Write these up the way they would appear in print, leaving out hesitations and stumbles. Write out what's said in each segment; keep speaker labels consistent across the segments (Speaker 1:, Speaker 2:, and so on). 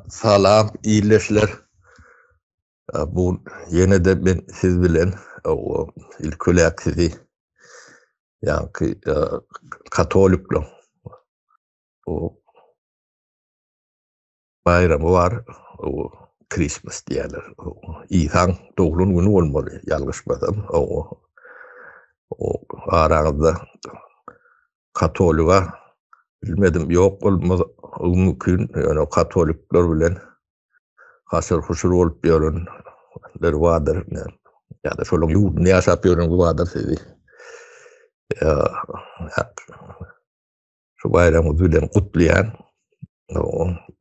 Speaker 1: Salam ildeşler. Bu ýene-de men siz bilen ilki bilen sizi ýaňky katoliklaryň o baýramy bar, o Christmas diýýärler. Isaň doglan güni bolmaly, ýalňyşmasam. O araňyzda Katoliga bilmedim ýok bolmaz mümkin ýöne katolikler bilen haşyr-huşur bolup ýörenler bardyr ýa-da şolaryň ýurdunda ýaşap ýören bardyr sizi şu baýramyňyz bilen gutlaýan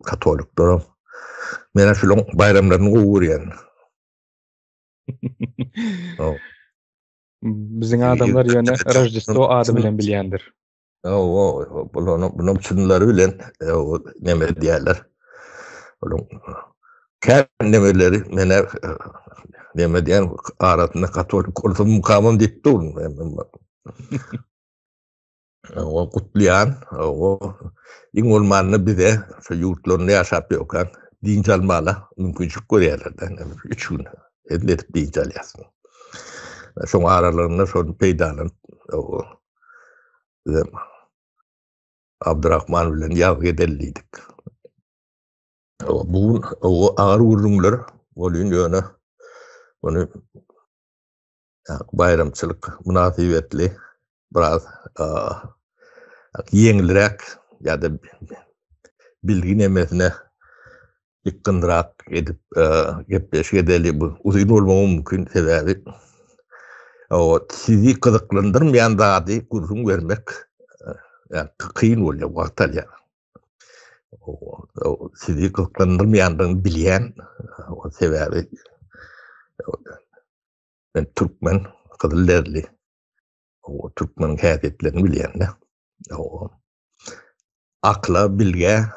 Speaker 1: katolikler men şolaryň baýramlaryny gowy görýän.
Speaker 2: Biziň adamlar ýöne Roždestwo ady bilen bilýändir.
Speaker 1: Hawa, bular bunuň çynlary bilen neme diýerler. Onuň kän nemeleri menä neme diýen arasynda katolik bolsam mukamym diýip durun. O gutlaýan, o iň bolmanda bize şu ýurtlarynda ýaşap ýörkäň dynç almaga mümkinçilik berýärler-de. Üç gün hezil edip dynç alýarsyň. Şoň aralygynda şony peýdalanyp o bize Abdurrahman bilen ýazgy edeli diýdik. O bu gün o agyr gürrüňler bolýan ýöne muny baýramçylyk mynasybetli biraz ýeňilräk ýa-da bilgi nemesine ýykgynrak edip gepleşik edeli. Bu uzyn bolmagy mümkin, sebäbi sizi gyzyklandyrmaýan zady gürrüň bermek kyn bolýar, wagt alýar. Sizi gyzyklandyrmaýandygyny bilýän, sebäbi Men türkmen, gyzyl derli. O türkmeniň häsiýetlerini bilýän-de. O akyla, bilgä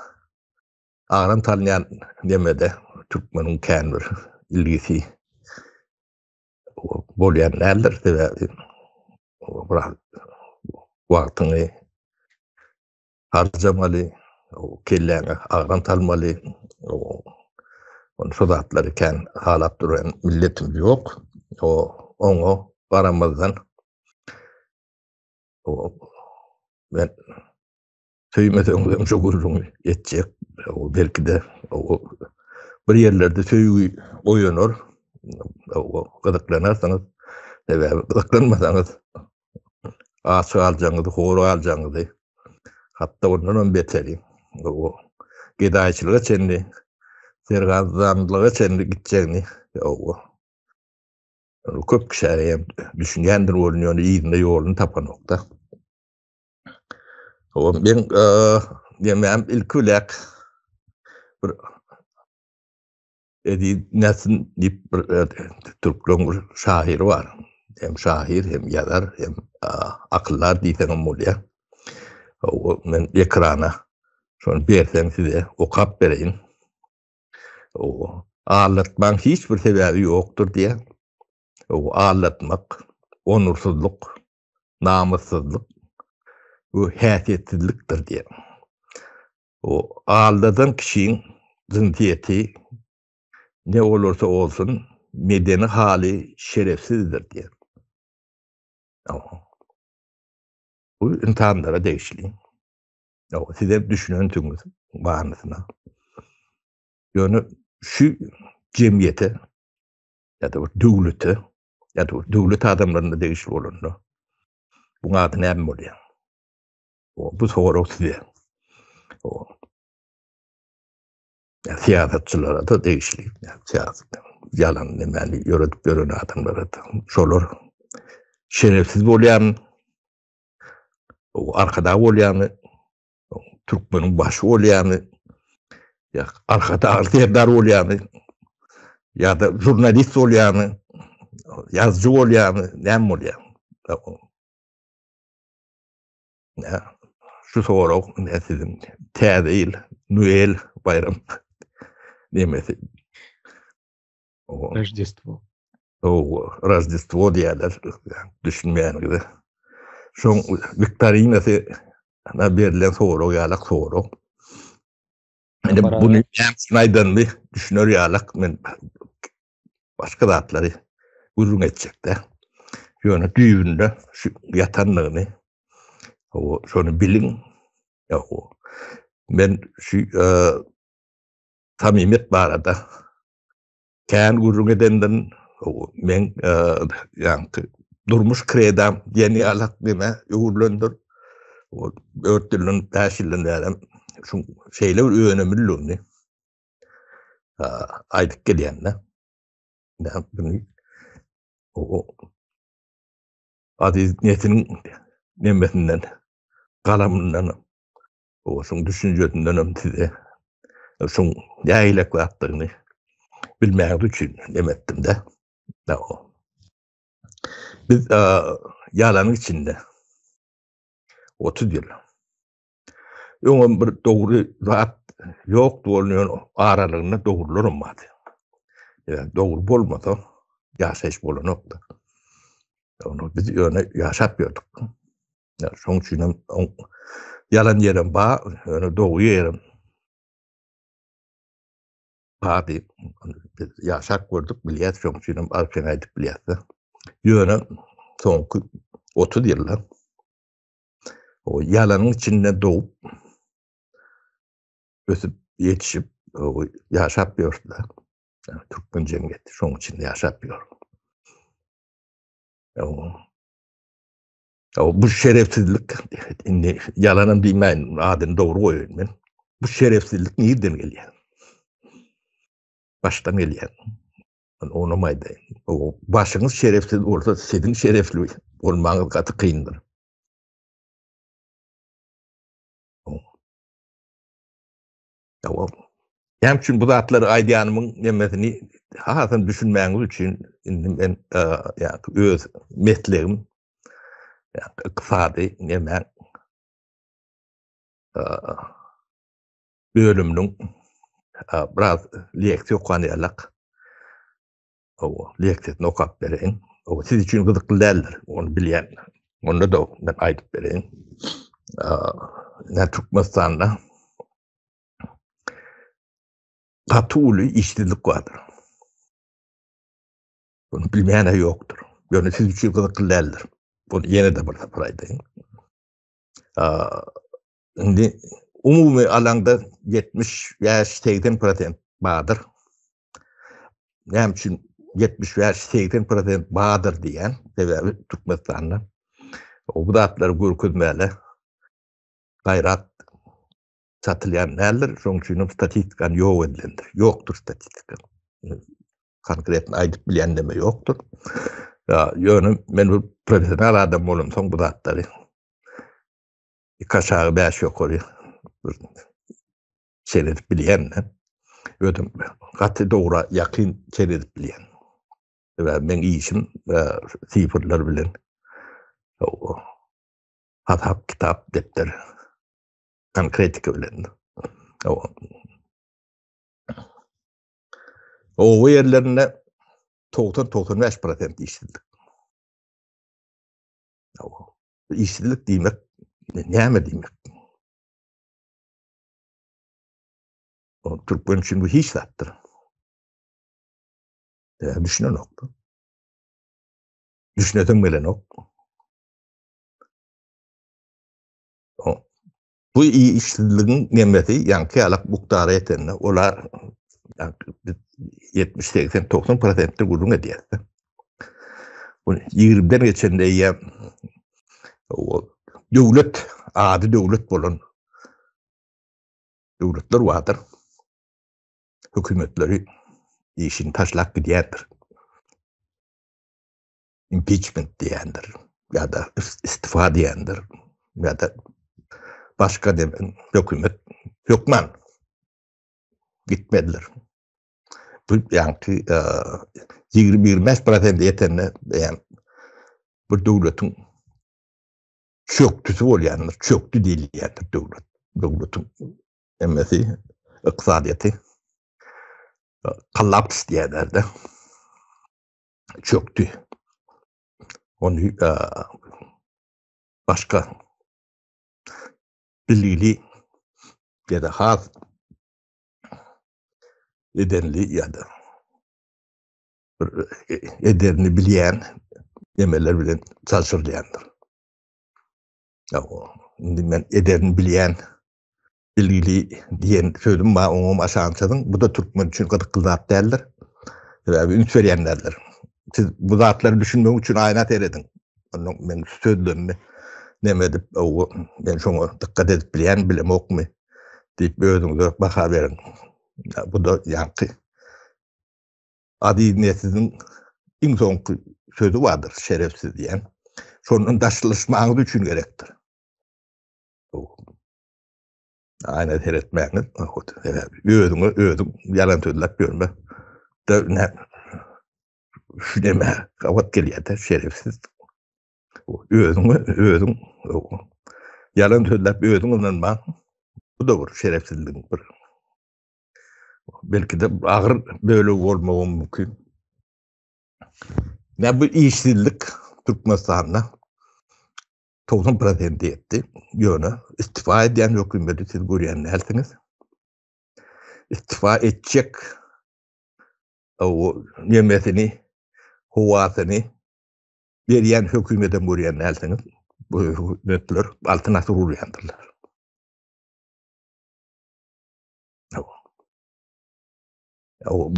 Speaker 1: agram salynýan nemede türkmeniň kän bir ilgisi bolýan däldir, sebäbi biraz wagtyňy harjamaly, kelläňe agram salmaly. Ony şo zatlary kän halap duran milletimiz ýok. O oňa garamazdan o men söýmeseňizem şo gürrüňi etjek. O belki-de o bir ýerlerde söýgi oýanar. O gyzyklanarsyňyz. Sebäbi gyzyklanmasaňyz aç galjagyňyzy, hor galjagyňyzy, hatda ondan hem beteri, o gedaýçylyga çenli, sergazdanlyga çenli gitjegini o köp kişi hem düşünýändir bolun, ýöne yzynda ýoluny tapanokda. O men diýmem ilki bilen bir Eziz Nesin diýip bir türkleriň bir şahyry bar. Hem şahyr, hem ýazar, hem akyldar diýseňem bolýar. O men ekrana şony berseň size okap bereýin. O aldatmaň hiç bir sebäbi ýokdur diýýär. O aldatmak onursyzlyk, namyssyzlyk we häsiýetsizlikdir diýýär. O aldadan kişiň jynsyýeti ne olursa olsun, medeni haly şerefsizdir diýýär. Bu ynsanlara degişli. Siz hem düşünensiňiz manysyna. Ýöne şu jemgyýete ýa-da bir döwlete ýa-da bir döwlet adamlaryna degişli bolanda buň ady näme bolýar? Bu sorag size. Syýasatçylara-da degişli. Syýasat ýalan nemäni ýöredip ýören adamlara-da. Şolar şerefsiz bolýarmy? Arkadag bolýarmy? Türkmeniň başy bolýarmy? Ýa Arkadagly serdar bolýarmy? Ýa-da žurnalist bolýarmy? Ýazyjy bolýarmy? Näme bolýar? Şu sorag ine siziň täze ýyl, Noel baýram nemesi.
Speaker 2: Roždestwo.
Speaker 1: Hawa, Roždestwo diýýärler, düşünmeýäniňize. Şoň wiktorinasy na berlen sorag ýalak sorag. Indi buny näme üçin aýdanymy düşüner ýalak men başga zatlary gürrüň etjekde. Ýöne düýbünde şu ýatanlygyny o şony biliň. Men şu e, samimiyet barada kän gürrüň edenden men e, ýaňky durmuş kredam diýen ýalak neme öwrülendir. O 4 ýyldan 5 ýyldan bäri şu şeýle bir önemliligini aýdyp gelýän-de. Bunu o Aziz Nesiniň nemesinden, galamyndan, o şuň düşünjesinden hem size şuň nähili zatdygyny bilmäňiz üçin neme etdim-de. Biz ýalanyň içinde 30 ýyl Öňem bir dogry zat ýokdy ol ýöne aralygynda dogrularam bardy. Ýa dogry bolmasa ýaşaýyş bolanokdy. Ony biz ýöne ýaşap ýördük. Ýa şoň üçin hem ýalan ýerem bar, ýöne dogry ýerem bar diýip biz ýaşap gördük, bilýäs, şoň üçin hem arkaýyn aýdyp bilýäs-de. Ýöne soňky 30 ýylda O ýalanyň içinde dogup, ösüp, ýetişip, ýaşap ýörsler. Türkmen jemgyýeti şoň içinde ýaşap ýör. O bu şerefsizlik, indi ýalanam diýmäýin, adyny dogry goýaýyn men. Bu şerefsizlik nirden gelýär? Başdan gelýär. Men onam aýdaýyn. O başyňyz şerefsiz bolsa, siziň şerefli bolmagyňyz gaty kyndyr. Näme üçin bu zatlary aýdýanymyň nemesini hasam düşünmäňiz üçin indi men e, ýa öz meslegim ýa ykdysady neme e, bölüminiň e, biraz leksiýa okan ýalak. Hawa, leksiýasyny okap bereýin. O siz üçin gyzykly däldir, ony bilýän. Onda da men aýdyp bereýin. Ä Türkmenistanda gaty uly işsizlik bardyr. Bunu bilmeýän ýokdur. Ýöne siz üçin gyzykly däldir. Bunu ýene-de bir sapar aýdaýyn. Indi umumy alaňda 75-80 prosent bardyr. Näme üçin 75-80 prosent bardyr diýen? Sebäbi Türkmenistanda o bu zatlary görkezmäle gaýrat satylýan däldir. Şonuň üçin hem statistikany ýok edilendir. Ýokdur statistika. Konkretno aýdyp bilýän neme ýokdur. Ýöne men bir professional adam bolamsoň bu zatlary iki aşagy bäş ýokary bir çen edip bilýän. Özüm gaty dogra ýakyn çen edip bilýän. Sebäbi meň işim sifrler bilen hasap, kitap, depder, konkretika bilen. Oba ýerlerinde 90-95% işsizlik. Işsizlik diýmek näme diýmek? O türkmen üçin bu hiç zatdyr. Ya düşünenok. Düşünesim gelenok. O, bu işsizligiň nemesi ýaňky ýalak mukdara ýetende olar 70 80 90 prosentde gürrüň edýär. Bu 20-den geçende eýýäm o döwlet ady döwlet bolan döwletler bardyr. Hökümetleri işini taşlap gidýärdir. Impeachment diýendir ýa-da istifa diýendir ýa-da başga demen hökümet hökman gitmelidir. Bu ýaňky 20-25 prosent ýetende ýa bir döwletiň çökdüsi bolýandyr, çökdi diýilýändir döwlet. Döwletiň hemmesi ykdysadyýeti kollaps diýýärler-de. Çökdi. Ony başga bilgili ýa-da has. Edenli ýa-da bir ederini bilýän nemeler bilen çalşyrylýandyr. Indi men ederini bilýän bilgili diýen sözüm bar, oňam aşagyny çyzyň. Bu-da türkmen üçin gyzykly zat däldir. Sebäbi üns berýän däldir. Siz bu zatlary düşünmek üçin aýna serediň. Ondan men sözlerimi neme edip, men şoňa dykgat edip bilýän, bilemokmy diýip özüňize baha beriň. Bu-da ýaňky Aziz Nesiniň iň soňky sözi bardyr, şerefsiz diýen. Şondan daşlaşmagyňyz üçin gerekdir. Aýna seretmäňiz, sebäbi özüňe özüň ýalan sözläp ýörme. Da ne şu neme gabat gelýär-de, şerefsiz. Özüňe özüň ýalan sözläp özüň ynanmaň. Bu da bir şerefsizligiň bir belki-de agyr bölegi bolmagy mümkin. Ne bu işsizlik Türkmenistanda 90 prosenti ýetdi. Ýöne istifa edýän hökümeti siz görýän dälsiňiz. Istifa etjek o nemesini, howasyny berýän hökümetem görýän dälsiňiz. Bu hökümetler altyn asyr urýandyrlar.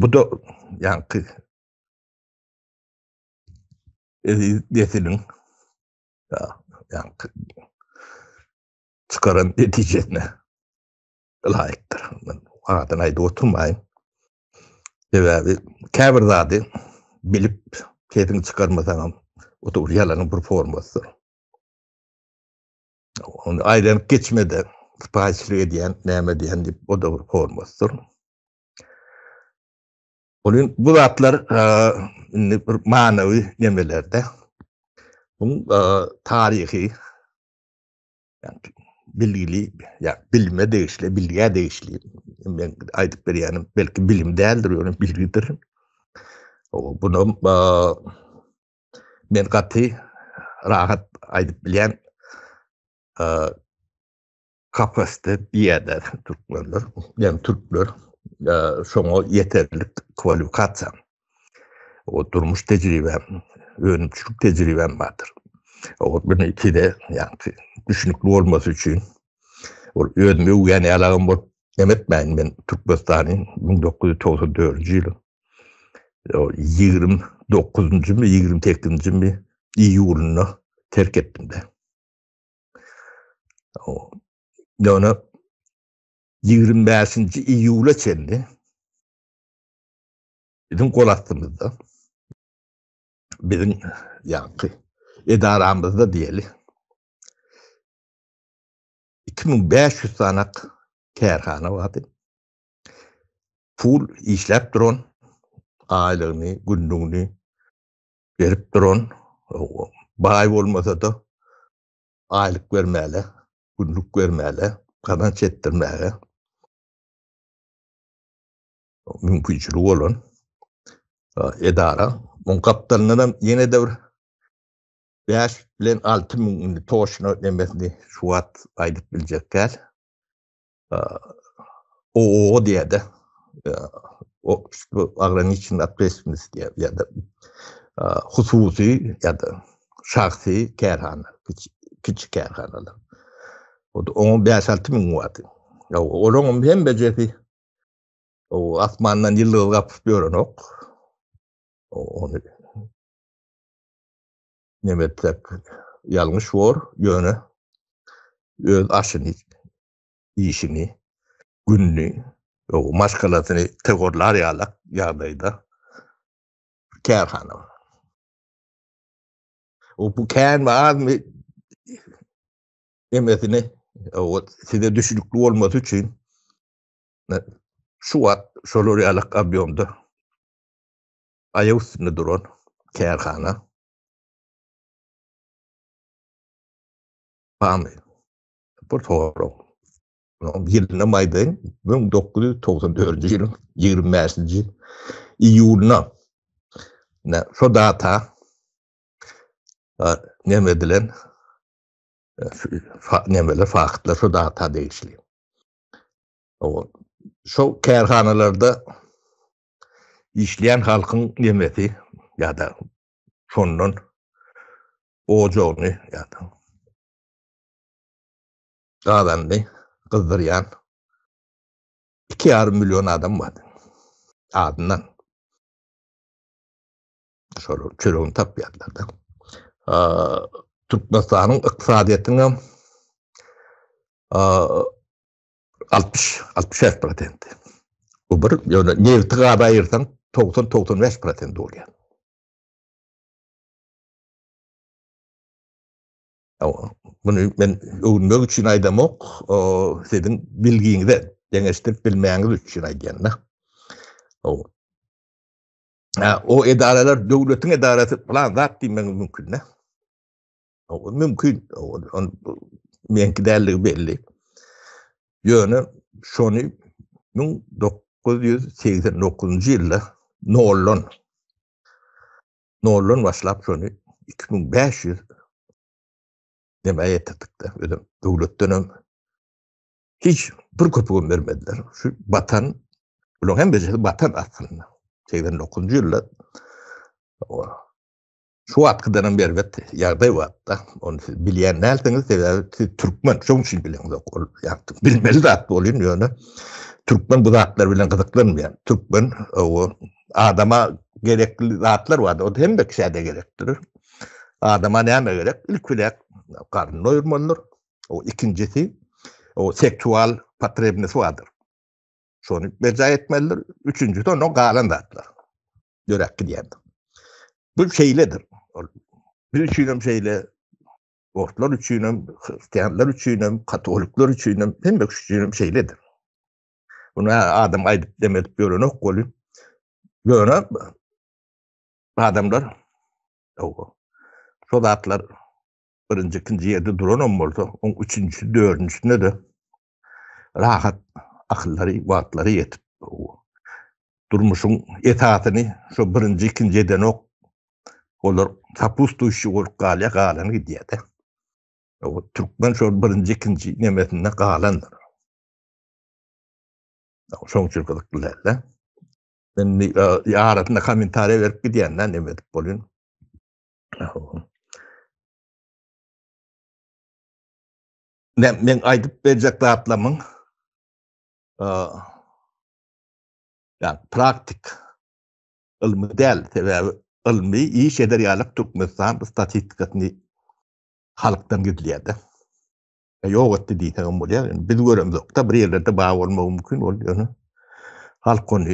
Speaker 1: Bu da ýaňky Eziz Nesiniň ýaňky çykaran netijesine laýykdyr. Men adyny aýdyp oturmaýyn. Sebäbi käbir zady bilip sesiňi çykarmasaňam, o da ýalanyň bir formasydyr. Ony aýlanyp geçmede sypaýyçylyk edýän, näme edýän diýip, o da bir formasydyr. Onuň bu zatlar indi bir manawy nemelerde. Bu taryhy ýa bilgili, ýa bilime degişli, bilgä degişli. Men aýdyp berýänim belki bilim däldir, ýöne bilgidir. O bunu men gaty rahat aýdyp bilýän kapasite diýýärler türkmenler, ýagny türkler şoňa ýeterlik kwalifikasiýa, o durmuş tejribäm, önümçilik tejribäm bardyr. O bunu size ýagny düşünikli bolmasy üçin ol özümi öwýän ýalagym bolup neme etmäýin men Türkmenistany 1994-nji ýylyň 29-njymy, 28-njimi iýulynda terk etdim-de. Ýöne 25-nji iýula çenli biziň gol astymyzda biziň ýaňky edaramyzda diýeli 2500 sanak kärhana bardy. Pul işläp duran aýlygyny, günlügini berip duran, baý bolmasa-da aýlyk bermäle, günlük bermäle, gazanç etdirmäge mümkinçiligi bolan edara. Oň gapdalyndan hem ýene-de bir 5 bilen 6 müň indi toşna nemesini şu wagt aýdyp biljek däl. OOO diýýär-de. O ograniçenny otvetstvennost diýýär ýa-da hususy ýa-da şahsy kärhana, kiçi kärhanalar. O da oňa 5-6 müň bardy. Olaryň hemmejesi o asmandan ýyldyz gapyp ýörenok. Ony neme etsek ýalňyş bor, ýöne öz aşyny işini, gününi, maşgalasyny tegorlar ýalak ýagdaýda kärhana bar. O bu känmi azmy emesini o size düşünikli bolmasy üçin şu wagt şolar ýalak obýomda aýak üstünde duran kärhana barmy? Bir sorag. Ýylynam aýdaýyn, 1994-nji ýylyň 25-nji iýulyna ne şo data neme edilen nemeler faktlar şo data degişli. O şo kärhanalarda. Işleýän halkyň nemesi ýa-da şondan ojagyny ýa-da gazanyny gyzdyrýan 2,5 million adam bar. Adyndan. Şol çöregini tapýarlar-da. Türkmenistanyň ykdysadyýetiniň 60 65 prosenti. Bu bir, ýöne nebti gazy aýyrsaň 90-95 prosent bolýar. Muny men öwünmek üçin aýdamok, siziň bilgiňize deňeşdirip bilmäňiz üçin aýdýan-da. O edaralar döwletiň edarasy plan zat diýmegiň mümkin-de. Mümkin, meňki dälligi belli. Ýöne şony 1989-njy ýylda noldan noldan başlap şony 2500 nämä ýetirdik-de. Özem döwletdenem hiç bir köpügem bermediler. Şu batan, bularyň hemmesi batan aslynda. 89-njy ýylda Şu wagtkydanam erbet ýagdaý bar-da. Ony siz bilýän dälsiňiz, sebäbi siz türkmen, şoň üçin bileňzok. Ol ýa bilmeli zat bolýan, ýöne türkmen bu zatlar bilen gyzyklanmaýar. Türkmen o adama gerekli zatlar bar, o hemme kişä-de gerekdir. Adama näme gerek? Ilki bilen garnyny doýurmalydyr. O ikinjisi o seksual potrebnisi bardyr. Şony berjaý etmelidir. Üçünjisi ondan galan zatlar. Döräp gidýändir. Bu şeýledir. Ol biz üçin hem şeýle, orslar üçin hem, hristianlar üçin hem, katolikler üçin hem, hemme kişi üçin hem şeýledir. Bunu adam aýdyp demedip ýörenok welin, ýöne adamlar şo zatlar birinji, ikinji ýerde duranam bolsa, oň üçünjisi, dördünjisine-de rahat akyllary, wagtlary ýetip, durmuşyň esasyny şo birinji, ikinji edenok. Olar soputstwuýuşi bolup galýar, galany gidýär-de. O türkmen şol birinji, ikinji nemesinde galandyr. Şoň üçin gyzykly däl-de. Men arasynda kommentariýa berip gidýän-de, neme edip bolýan. Men, men aýdyp berjek zatlarymyň ýa praktik ylmy däl, sebäbi ylmy iş eder ýalyk Türkmenistan statistikasyny halkdan gizleýär-de. Ýok etdi diýsegem bolýar. Indi biz göremzok-da, bir ýerlerde bar bolmagy mümkin ol ýöne halk ony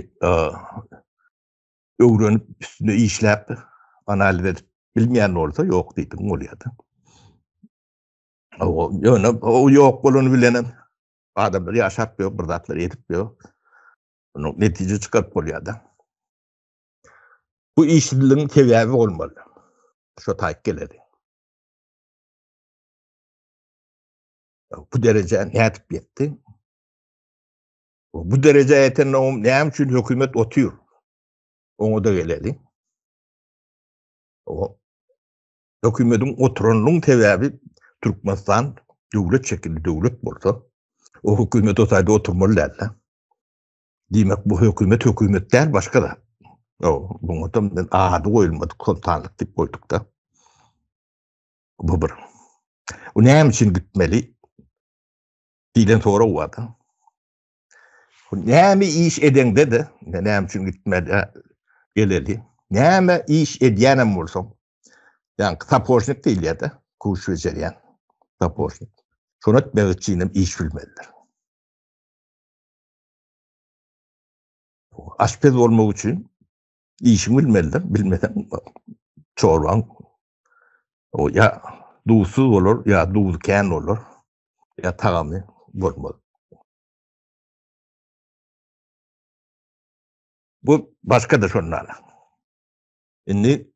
Speaker 1: öwrenip, üstünde işläp, analiz edip bilmeýän bolsa ýok diýdigiň bolýar-da. Ýöne o ýok bolany bilenem adamlar ýaşap ýör, bir zatlar edip ýör. Onuň netije çykaryp bolýar-da. Bu işsizligiň sebäbi bolmaly. Şo taýyk geleli. Bu derejä nädip ýetdi? Bu derejä ýetende oň näme üçin hökümet otyr? Oňa-da geleli. O hökümetiň oturanynyň sebäbi Türkmenistan döwlet şekilli döwlet bolsa, o hökümet o taýda oturmaly däl-de. Diýmek, bu hökümet hökümet däl, başga zat. O, buňa da men ady goýulmadyk soltanlyk diýip goýduk-da. Bu bir. Bu näme üçin gitmeli? Diýlen sorag bar-da. Näme iş edeňde-de, näme üçin gitmeli, geleli. Näme iş edýänem bolsaň, ýa sapožnik diýilýär-de, kuş bejerýän sapožnik. Şony etmek üçin hem iş bilmelidir. Aşpez bolmak üçin işiňi bilmelidir. Bilmeseň çorbaň o ýa duzsuz bolar, ýa duzy kän bolar, ýa tagamy bolmaz. Bu başga-da şondan. Indi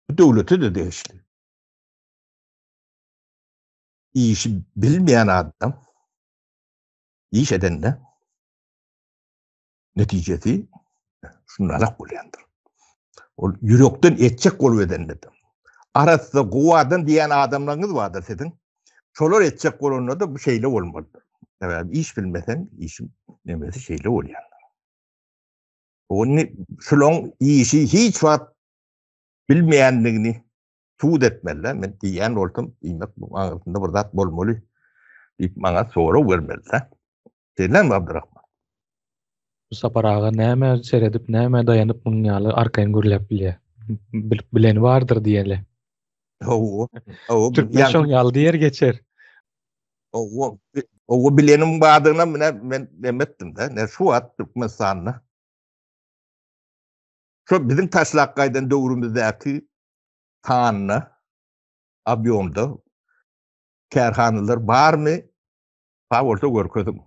Speaker 1: bu döwlete-de degişli. Işi bilmeýän adam iş edende netijesi şundarak bolýandyr. Ol ýürekden etjek bolup edende-de. Arassa gowy adam diýen adamlaryňyz bardyr siziň. Şolar etjek bolanda-da bu şeýle bolmalydyr. Sebäbi iş bilmeseň, işiň nemesi şeýle bolýandyr. Ony şulaň işi hiç wagt bilmeýändigini subut etmeli. Men diýýän bolsam, diýmek bu aňyrsynda bir zat bolmaly diýip maňa sorag bermeli-dä. Şeýlemi Abdurrahman?
Speaker 2: Bu Sapar aga nämä seredip, nämä daýanyp munuň ýaly arkaýyn gürläp bilýär. Bilip bileni bardyr diýeli.
Speaker 1: Hawa. Hawa.
Speaker 2: Türkmen şoň ýaly diýer geçer.
Speaker 1: Hawa. Hawa bilenim bardygyna mine men neme etdim-de. Ne şu wagt Türkmenistanda şu biziň taşlap gaýdan döwrümizdäki sanda obýomda kärhanalar barmy? Bar bolsa görkeziň.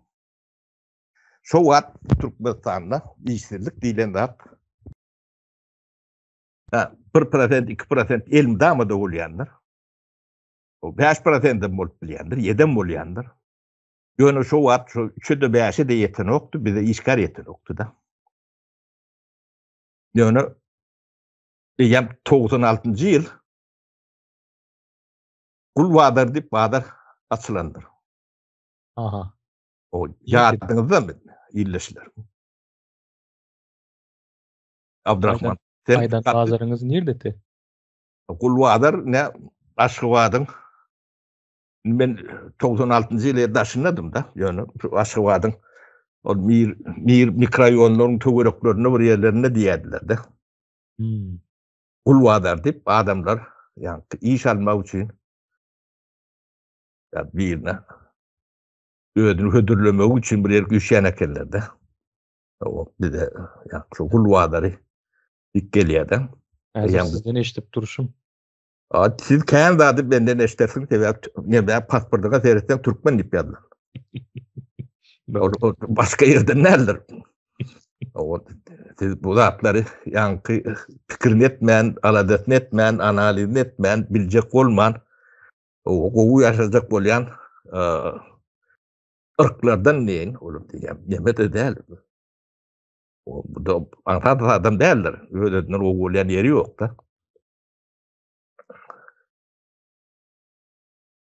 Speaker 1: Şo wagt Türkmenistanda işsizlik diýlen zat 1%, 2% elmydama-da bolýandyr. O 5% bolup bilýändir, 7 bolýandyr. Ýöne şo wagt şo 3-e-de 5-e-de ýetenokdy, bize işgär ýetenokdy-da. Ýöne eýýäm 96-njy ýyl Gul bazar diýip bazar açylandyr.
Speaker 2: Aha.
Speaker 1: O ýadyňyzdamy illeşler? Abdurrahman.
Speaker 2: Sen aýdan bazaryňyz nirdeti?
Speaker 1: Gul bazar ne Aşgabadyň men 96-njy ýyl daşyndadym da, ýöne Aşgabadyň ol mir mir mikroraýonlaryň töwereklerinde bir ýerlerinde diýerdiler-de.
Speaker 2: Hmm.
Speaker 1: Gul bazar diýip adamlar ýa iş almak üçin ýa birine özüni hödürlemegi üçin bir ýere düşýän ekenler-de. O bize ýa şu gul bazary diýip gelýär-de.
Speaker 2: Häzir sizden eşidip durşum.
Speaker 1: A siz kän zady menden eşidersiň, sebäp näme pasportyňa seretseň türkmen diýip ýazylan. Ol başga ýerden däldir. O siz bu zatlary ýaňky pikirini etmän, aladasyny etmän, analizini etmän, biljek bolman, o gowy ýaşajak bolýan yrklardan diýen, olar diýýän, neme-de däl. O bu da aňsat adam däldir. Öz-özünden gowy bolýan ýeri ýok-da.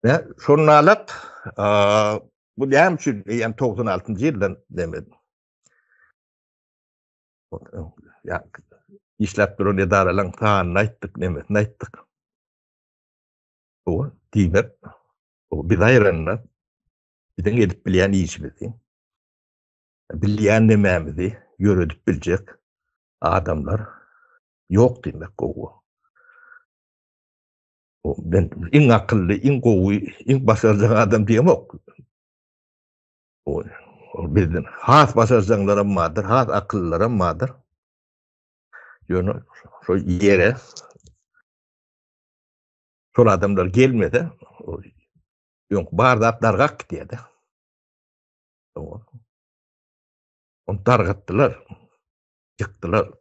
Speaker 1: Ne, şonalak, bu näme üçin eýýäm 96-njy ýyldan demedim. Ýa işläp duran edaralaryň sanyny aýtdyk, nemesini aýtdyk. Bu diýmek, bu biz aýranda biziň edip bilýän işimizi, bilýän nemämizi ýöredip biljek adamlar ýok diýmek gowy. Men iň akylly, iň gowy, iň başarjaň adam diýemok. O bizden has başarjaňlaram bardyr, has akyllylaram bardyr. Ýöne şo ýere şol adamlar gelmese, öňki bar zat dargap gidýär-de. Ony dargatdylar, ýykdylar.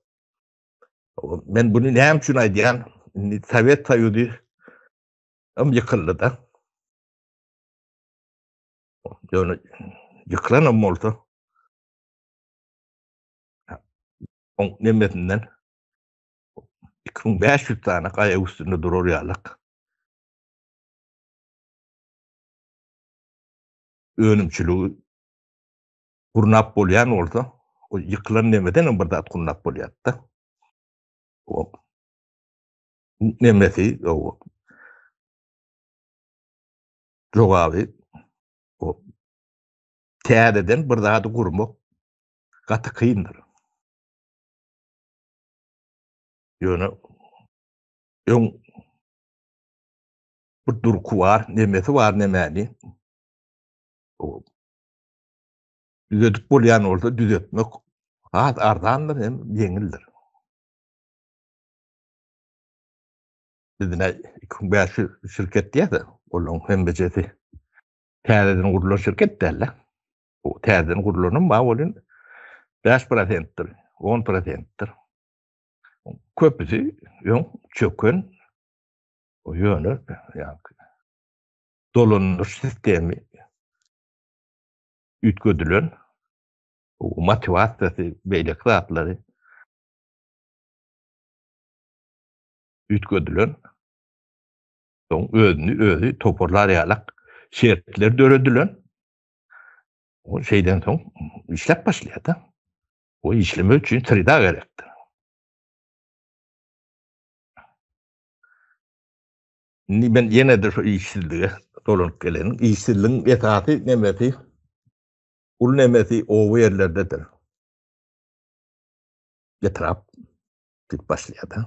Speaker 1: Men bunu näme üçin aýdýan? Indi Sowet Soýuzy hem ýykyldy-da. Ýöne ýykylan hem bolsa oň nemesinden 2500 tane aýak üstünde durar ýalyk. Önümçiligi gurnap bolýan bolsa, o ýykylan nemeden hem bir zat gurnap bolýar-da. O nemesi, o jogaby o täzeden bir zady gurmak gaty kyndyr. Ýöne öň bir durky bar, nemesi bar nemäni o düzedip bolýan bolsa düzetmek has arzandyr hem ýeňildir. Biz ine 2500 şirket diýýäs, olaryň hemmejesi täzeden gurlan şirket däl-de. O täzeden gurlanam bar welin 5%-dir, 10%-dir. Köpüsi öň çöken, ýöne ýa-ni dolandyryş sistemi üýtgedilen, motiwasiýasy, beýleki zatlary üýtgedilen, soň özüni özi toparlar ýalak şertler döredilen. O şeyden soň işläp başlaýar-da. O işlemek üçin sreda gerekdir. Indi men ýene-de şu işsizlige dolanyp gelenin. Işsizligiň esasy nemesi, uly nemesi oba ýerlerdedir. Etrap diýip başlaýar-da.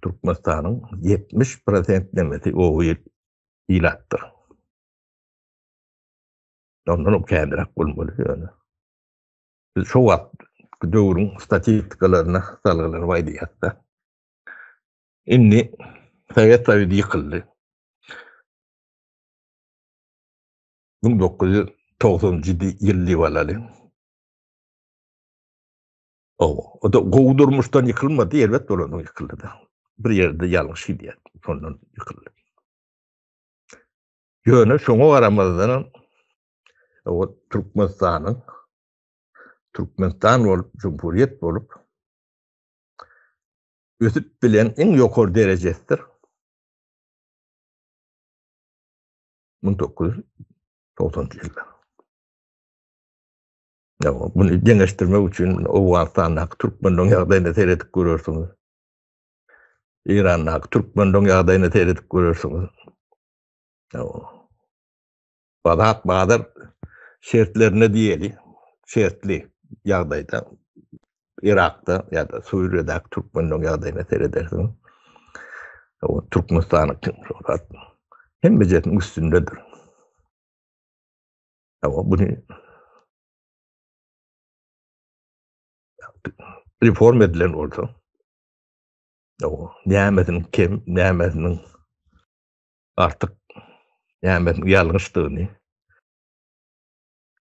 Speaker 1: Türkmenistanyň 70 prosent nemesi oba ilatdyr. Ondan hem känräk bolmaly ýöne. Biz şo wagt döwrüň statistikalaryna salgylanyp aýdýarys-da. Indi Sowet Soýuzy ýykyldy. 1990-njy ýyl diýip alaly. O-da gowy durmuşdan ýykylmady, erbet bolandan ýykyldy-da. Bir ýerde ýalňyş gidýär, şondan ýykyldy. Ýöne şoňa garamazdan o Türkmenistanyň Türkmenistan bolup, Cumhuriyet bolup ösüp bilen iň ýokary derejesidir. 1990-njy ýylda. Muny deňeşdirmek üçin Owganystandaky türkmenleriň ýagdaýyna seredip görersiňiz. Eýrandaky türkmenleriň ýagdaýyna seredip görersiňiz. Bazar bazar şertlerinde diýeli, şertli ýagdaýda Irakda ýa-da Suriýadaky türkmenleriň ýagdaýyna seredersiňiz. Türkmenistanyň hemmejesiniň üstündedir. Ama bunu reform edilen bolsa, o nämesiniň kem, nämesiniň artyk, nämesiniň ýalňyşdygyny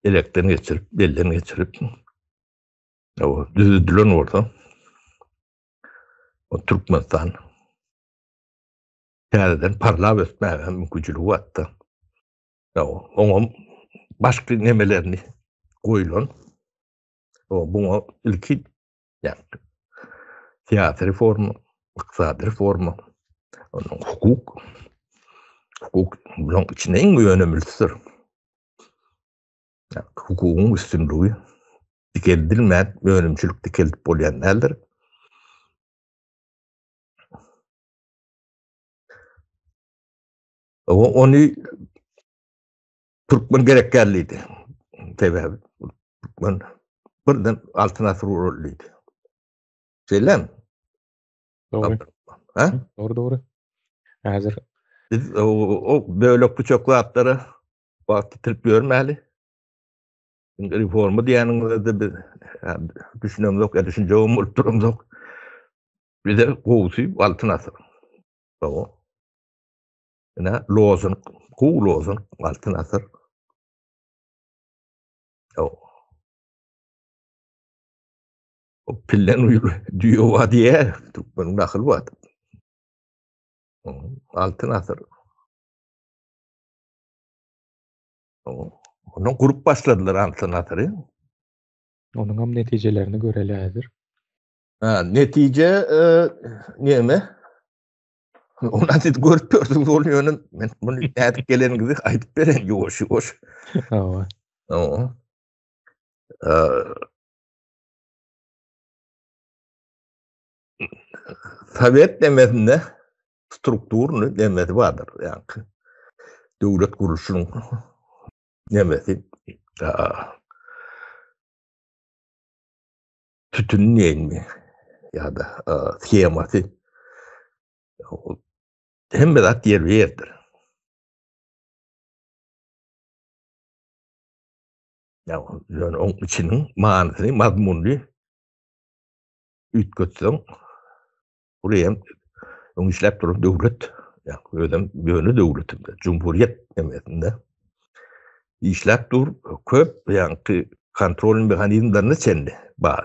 Speaker 1: elekden geçirip, belden geçirip, o düzedilen bolsa, o Türkmenistan täzeden parlap ösmäge mümkinçiligi bardy. Oňam başky nemelerini goýlan. O buňa ilki ýa-ni syýasy reforma, ykdysady reforma, onuň hukuk, hukuk bunuň içinde iň önemlisidir. Hukugyň üstünligi dikeldilmän önümçilik dikeldip bolýan däldir. Ony türkmen gerek däl diýdi. Sebäbi türkmen birden altyn asyr guruldy diýdi. Şeýlemi?
Speaker 2: Dogry. Ha? Dogry, dogry. Häzir
Speaker 1: biz o bölek büçek zatlara wagt ýitirip ýörmäli. Indi reforma diýeniňizde biz düşünemzok, ýa düşünjegem bolup duramzok. Bize gowusy altyn asyr. Dogry. Ine lozung, gowy lozung, altyn asyr. O. O pillen uýly düýe bar diýýär, türkmeniň nakyly bar. Altyn asyr. Ondan gurup başladylar altyn asyry.
Speaker 2: Onuň hem netijelerini göreli häzir.
Speaker 1: Ha, netije e, näme? Ondan siz görüp gördüňiz ol ýöne men muny nädip geleniňizi aýdyp beren ýuwaş ýuwaş.
Speaker 2: Hawa.
Speaker 1: Hawa. Sowet demesinde strukturny demesi bardyr. Ýa-ni döwlet gurluşynyň demesi sütüni diýeýinmi ýa-da shemasy hemme zat ýerbe ýerdir. Ýa ýöne oň içiniň manysyny, mazmunyny üýtgetseň, bu hem öň işläp duran döwlet, ýa özem ýöne döwletinde, jumhuriýet demesinde işläp dur, köp ýaňky kontrol mehanizmlerine çenli bar.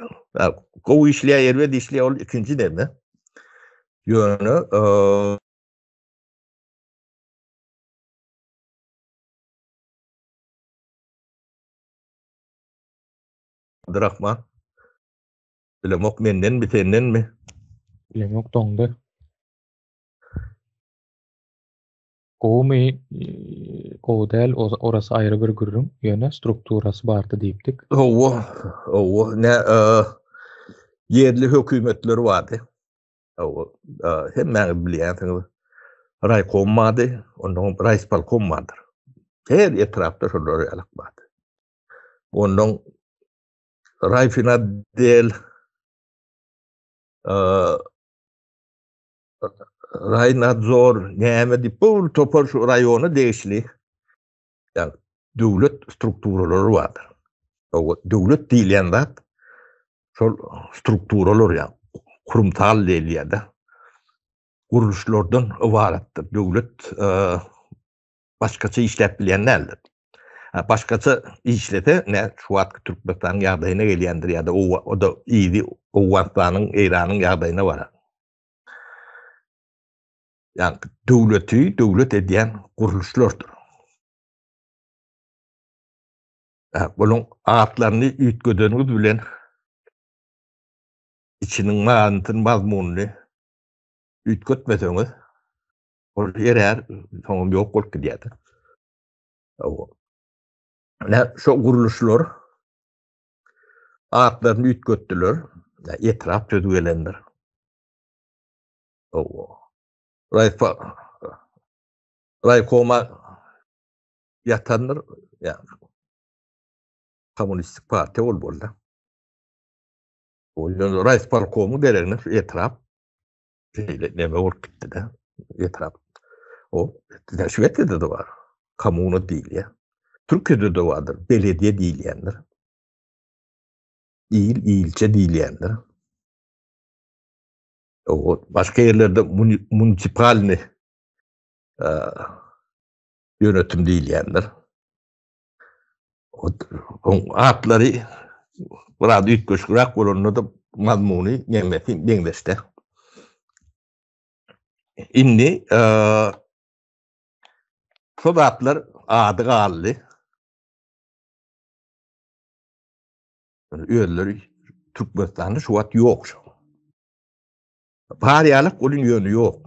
Speaker 1: Gowy işleýär, erbet işleýär, ol ikinji neme. Ýöne Abdurrahman bilemok mendenmi sendenmi?
Speaker 2: Bilemok doňdy. Gowumy, gowy däl, orasy aýry bir gürrüň, ýöne strukturasy bardy diýipdik.
Speaker 1: Hawa, hawa, ne ýerli hökümetler bardy. Hawa, hemmäňiz bilýänsiňiz, raýkom bardy, ondan raýispolkom bardyr. Her etrapda şolar ýalyk bardy. Ondan raýfinotdel, Raýnadzor näme diýip bu topar şu raýona degişli ýa döwlet strukturalary bardyr. O döwlet diýilýän zat şol strukturalar ýa kurumsal diýilýär-de. Gurluşlardan ybaratdyr. Döwlet başgaça işläp bilýän däldir. Başgaça işlese, ne şu wagtky Türkmenistanyň ýagdaýyna gelýändir ýa-da o-da yzy Owganystanyň, Eýranyň ýagdaýyna barar. Ýagny döwleti döwlet edýän gurluşlardyr. Buluň atlaryny üýtgedeniňiz bilen içiniň manysyny, mazmunyny üýtgetmeseňiz, ol erär, soňam ýok bolup gidýär. Ine, şo gurluşlar atlaryny üýtgetdiler. Etrap sözi gelendir. Raýkoma ýatandyr. Ýa kommunistik partiýa bolmaly-da. Ol ýöne raýspolkomyň deregine şu etrap şeýle neme bolup gitdi-de. Etrap. O Şwesiýada-da bar. Kommuna diýilýär. Türkiýede-de bardyr. Belediye diýilýändir. Il, ilçe diýilýändir. O başga ýerlerde munisipalny ýönetim diýilýändir. Oň atlary biraz üýtgeşigräk bolanda-da mazmuny nemesi meňzeşde. Indi şo zatlar ady galdy. Özleri Türkmenistanda şu wagt ýok şo. Bar ýalyk onuň ýöne ýok.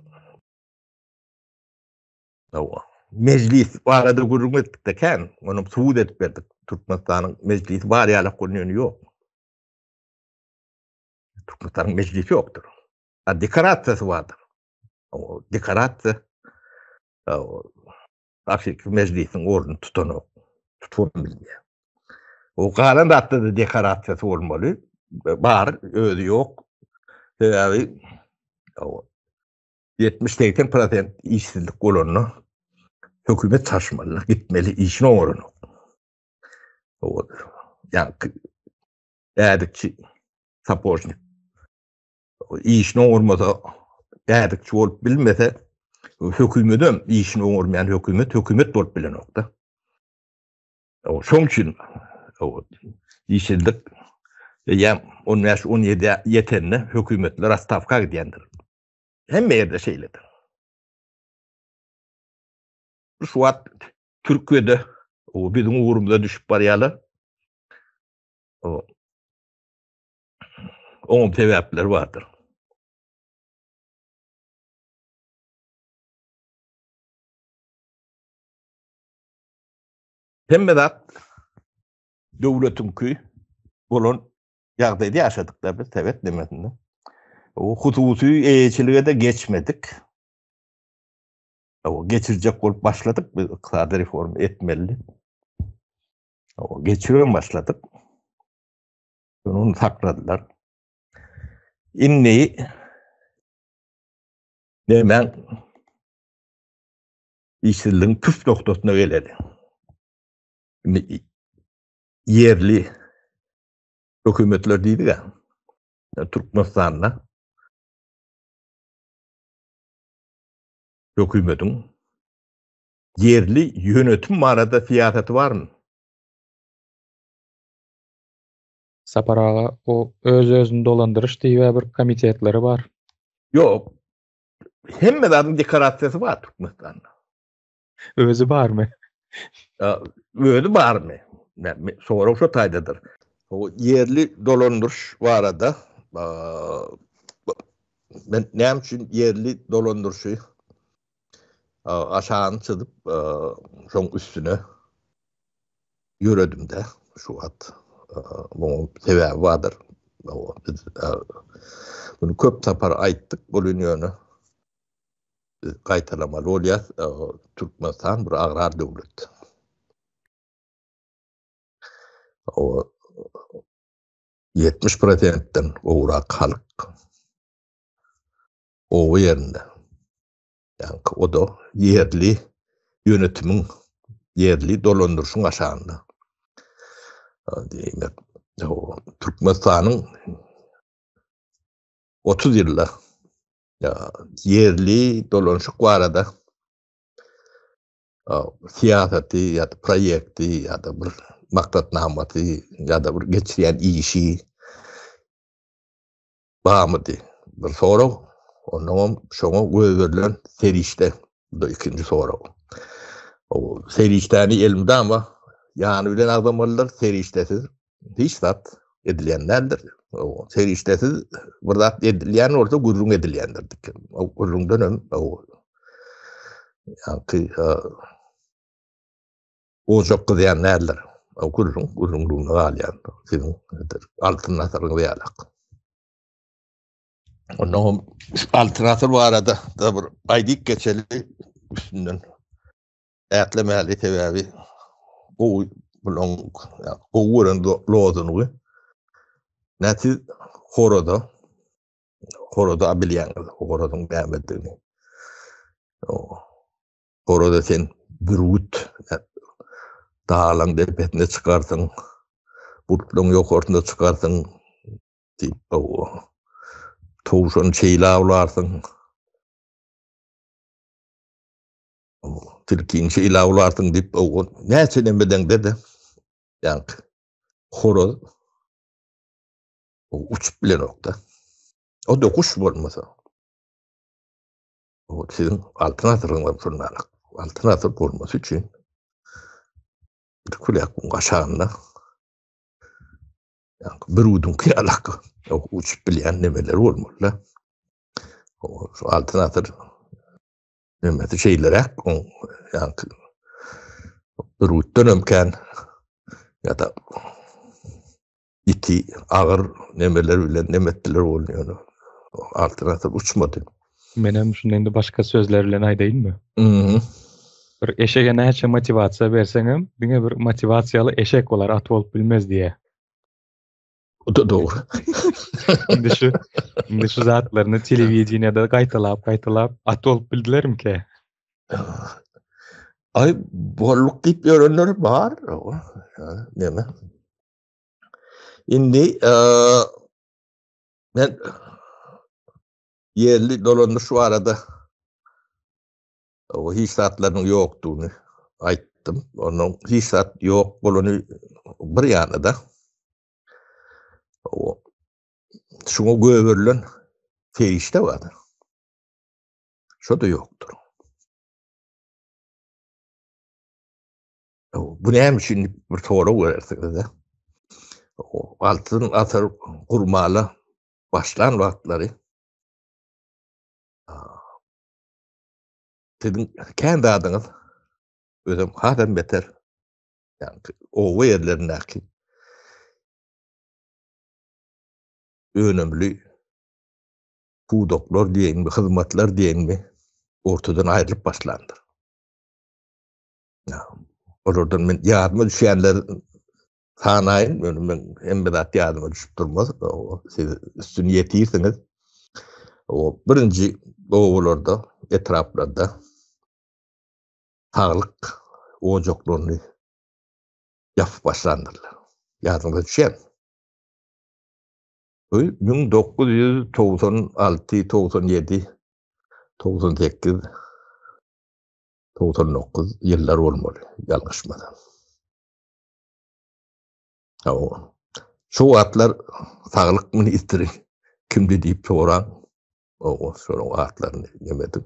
Speaker 1: Hawa. Mejlis barada gürrüň etdik-de kän. Ony subut edip berdik. Türkmenistanyň mejlisi bar ýalyk onuň ýöne ýok. Türkmenistanyň mejlisi ýokdur. A dekorasiýasy bardyr. O dekorasiýa hakyky mejlisiň ornuny tutanok. Tutup bilmeýär. O galan zatda-da dekorasiýasy bolmaly. Bar, özi ýok. Sebäbi 70-80 prosent işsizlik bolanda hökümet çaşmaly, gitmeli, işini oňaranok. Ýa ädikçi sapožnik. Işini oňarmasa, ädikçi bolup bilmese, hökümetem işini oňarmaýan hökümet hökümet bolup bilenok-da. Şoň üçin işsizlik eýýäm 15-17 ýetende hökümetler otstawka gidýändir. Hemme ýerde şeýledir. Şu wagt Türkiýede o biziň ugrumyza düşüp barýarlar. O onuň sebäpleri bardyr. Hemme zat döwletiňki bolan ýagdaýda ýaşadyk-da biz sowet nemesinde. O hususy eýeçilige-de geçmedik. O geçirjek bolup başladyk biz ykdysady reforma etmeli. O geçirip başladyk. Ony sakladylar. Indi näme işsizligiň püf noktasyna geleli. Indi ýerli hökümetler diýdik-ä. Türkmenistanda hökümetiň ýerli ýönetim barada syýasaty barmy?
Speaker 2: Sapar aga, o öz-özüni dolandyryş diýip bir komitetleri bar.
Speaker 1: Ýok. Hemme zadyň dekorasiýasy bar Türkmenistanda.
Speaker 2: Özi barmy?
Speaker 1: Özi barmy? Sorag şo taýdadyr. O ýerli dolandyryş barada men näme üçin ýerli dolandyryşy? Aşagyny çyzyp, şoň üstüne ýöredim-de şu wagt. Munuň sebäbi bardyr. Biz muny köp sapar aýtdyk, welin ýöne biz gaýtalamaly bolýas. Türkmenistan bir agrar döwlet. 70 prosentden gowrak halk oba ýerinde. Ýaňky o-da ýerli ýönetimiň, ýerli dolandyryşyň aşagynda. Diýmek, Türkmenistanyň 30 ýylda ýerli dolanşyk barada syýasaty ýa-da proýekti ýa-da bir maksatnamasy ýa-da bir geçirýän işi Barmydy? Bir sorag. Onnoňam şoňa goýberilen serişde. Bu-da ikinji sorag. O serişdäni elmydama ýany bilen agzamalydyr. Serişdesiz hiç zat edilýän däldir. O serişdesiz bir zat edilýän bolsa gürrüň edilýändir. O gürrüňden hem o ýaňky ojak gyzýan däldir. O gürrüň gürrüňligine galýan. Siziň altyn asyryňyz ýalak. Ondan altyn asyr barada da bir aýdyp geçeli üstünden. Ätlemäli sebäbi gowy bulan gowy gören lozungy. Näti horoda horoda bilýäňiz, horodyň nämedigini. Orada sen bürgüt daglaň depesine çykarsyň, bulutlaryň ýokarsyna çykarsyň diýip, towşany şeýle awlarsyň, tilkini şeýle awlarsyň diýip, näçe nemedeňde-de, ýaňky horaz uçup bilenok-da. O-da guş bolmasa. O siziň altyn asyryňyz şundalyk. Altyn asyr bolmasy üçin bir küläkiň aşagynda bir uduň ýalak uçup bilýän nemeler bolmaly. O şu altyn asyr nemesi şeýleräk, oň ýaňky bir utdan hem kän ýa-da ýiti, agyr nemeler bilen nemetdiler boldy ýöne altyn asyr uçmady.
Speaker 2: Menem şunda indi başga sözler bilen aýdaýynmy? Mhm. Bir eşege näçe motiwasiýa berseňem, diňe bir motiwasiýaly eşek bolar, at bolup bilmez diýýär.
Speaker 1: O da dogry.
Speaker 2: Indi şu indi şu zatlaryny telewideniýede gaýtalap gaýtalap at bolup bildilermikä?
Speaker 1: Aý bolluk diýip ýörenler bar. Neme? Indi men ýerli dolandyryş barada o hiç zatlarynyň ýokdugyny aýtdym. Onuň hiç zat ýok bolany bir ýana-da. O şuňa göberilen serişde bardyr. Şo-da ýokdur. Bu näme üçin diýip bir sorag berersiňiz-de. Altyn asyr gurmala başlan wagtlary siziň kän zadyňyz özem hasam beter ýagny oba ýerlerindäki önümli pudaklar diýeýinmi, hyzmatlar diýeýinmi ortadan aýrylyp başlandyr. Olardan men ýadyma düşýänler sanaýyn, ýöne men hemme zat ýadyma düşüp durmaz. Siz üstüni ýetirsiňiz. O birinji obalarda, etraplarda saglyk ojaklaryny ýapyp başlandyrlar. Ýadyňyza düşýärmi? Bu 1996, 97, 98 99 ýyllar bolmaly, ýalňyşmasam. Hawa. Şu wagtlar saglyk ministri kimdi diýip soraň. Owa, şonuň atlaryny nemedim.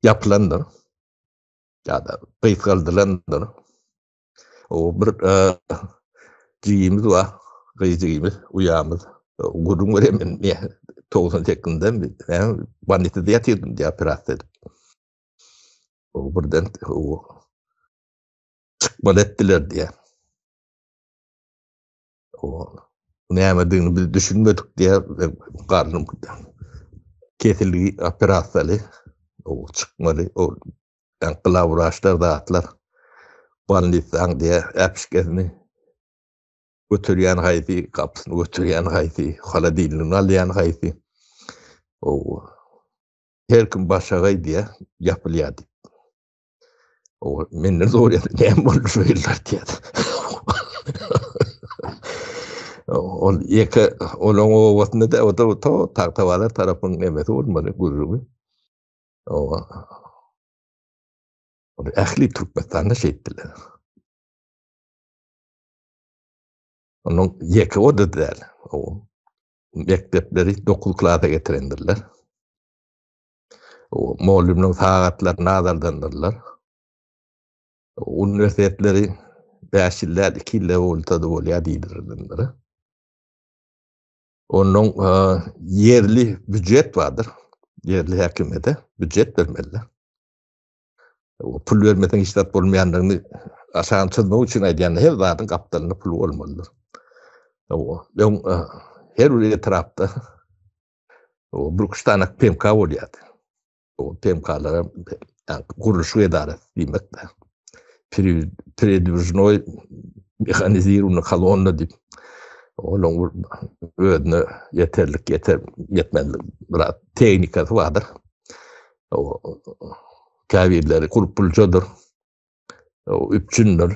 Speaker 1: Ýapylandyr. Ýa-da gysgaldylandyr. O bir jigimiz bar, gyz jigimiz, uýamyz. Gürrüň berýän men 98-de bolnisada ýatyrdym diýip operasiýa edip. O birden o çykmaly etdiler diýýär. O nämedigini biz düşünmedik diýýär. Garnym kesilgi operasiýaly o çykmaly o glawwraçlar zatlar bolnisaň diýýär äpişgesini göterýän haýsy, gapysyny göterýän haýsy, holodilnigini alýan haýsy. O her kim başagaý diýýär, ýapylýar diýip. O menden soraýar, näme boldy şu ýyllar diýýär. Ol ýeke olaň obasynda da, o da to Tagtabazar tarapyň nemesi bolmaly gürrüňi. O ähli Türkmenistanda şeýtdiler. Onuň ýeke o-da däl. O mekdepleri 9 klasa getirendirler. O mugallymlaryň sagatlaryny azaldandyrlar. Uniwersitetleri 5 ýyl däl, 2 ýylda bolsa-da bolýar diýdirdiler. Onuň ýerli býujet bardyr. Ýerli häkimiýete býujet bermeliler. Pul bermeseň hiç zat bolmaýandygyny aşagyny çyzmak üçin aýdýan her zadyň gapdalynda pul bolmalydyr. Öň her bir etrapda bir üç tane PMK bolýardy. O PMK-lara gurluşyk edarasy diýmek-de. Peredwižnoý mehanizirowny kolonna diýip olaryň özüne ýeterlik ýeter ýetmezlik biraz tehnikasy bardyr. O käbirleri gurpuljadyr. O üpjündir.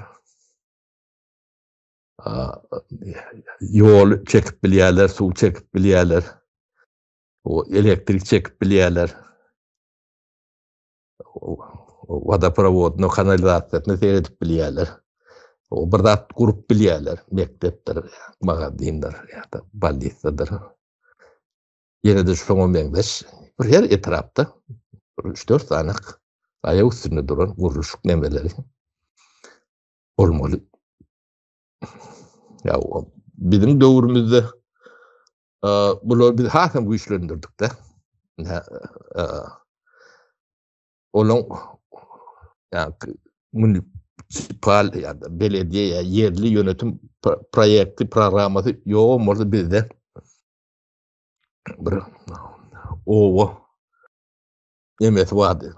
Speaker 1: Ýol çekip bilýärler, suw çekip bilýärler. O elektrik çekip bilýärler. Wodoprowodyny, kanalizasiýasyny seredip bilýärler. O bir zat gurup bilýärler. Mekdepdir, magazindir, ýa-da bolnisadyr. Ýene-de şoňa meňzeş bir her etrapda bir üç-dört sany aýak üstünde duran gurluşyk nemeleri bolmaly. Ya biziň döwrümizde bulary biz hasam güýçlendirdik-de. Olaň ýa munisipal ýa-da belediýe ýa ýerli ýönetim proýekti, programmasy ýogam bolsa bizde bir oba nemesi bardy.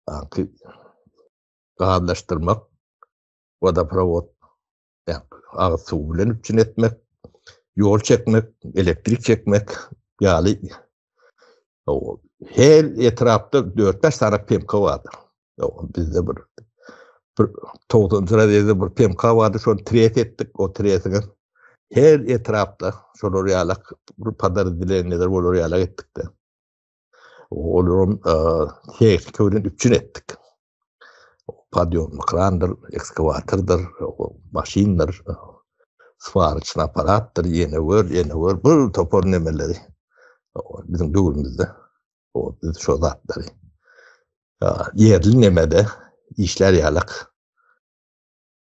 Speaker 1: Aňky gazlaşdyrmak, wodoprowod, agyz suwy bilen üpjün etmek, ýol çekmek, elektrik çekmek ýaly her etrapda 4-5 sany PMK bardy. Bizde bir bir 90-njy razýezde bir PMK bardy, şony tres etdik, o tresiňem her etrapda şolar ýalak bir podrazdeleniýeler bolar ýalak etdik-de. Olaram tehnika bilen üpjün etdik. Podýomly krandyr, ekskawatordyr, maşyndyr, swaroçny aparatdyr, ýene gör, ýene gör, bir topar nemeleri biziň döwrümizde biz şo zatlary ýerli nemede işlär ýalak.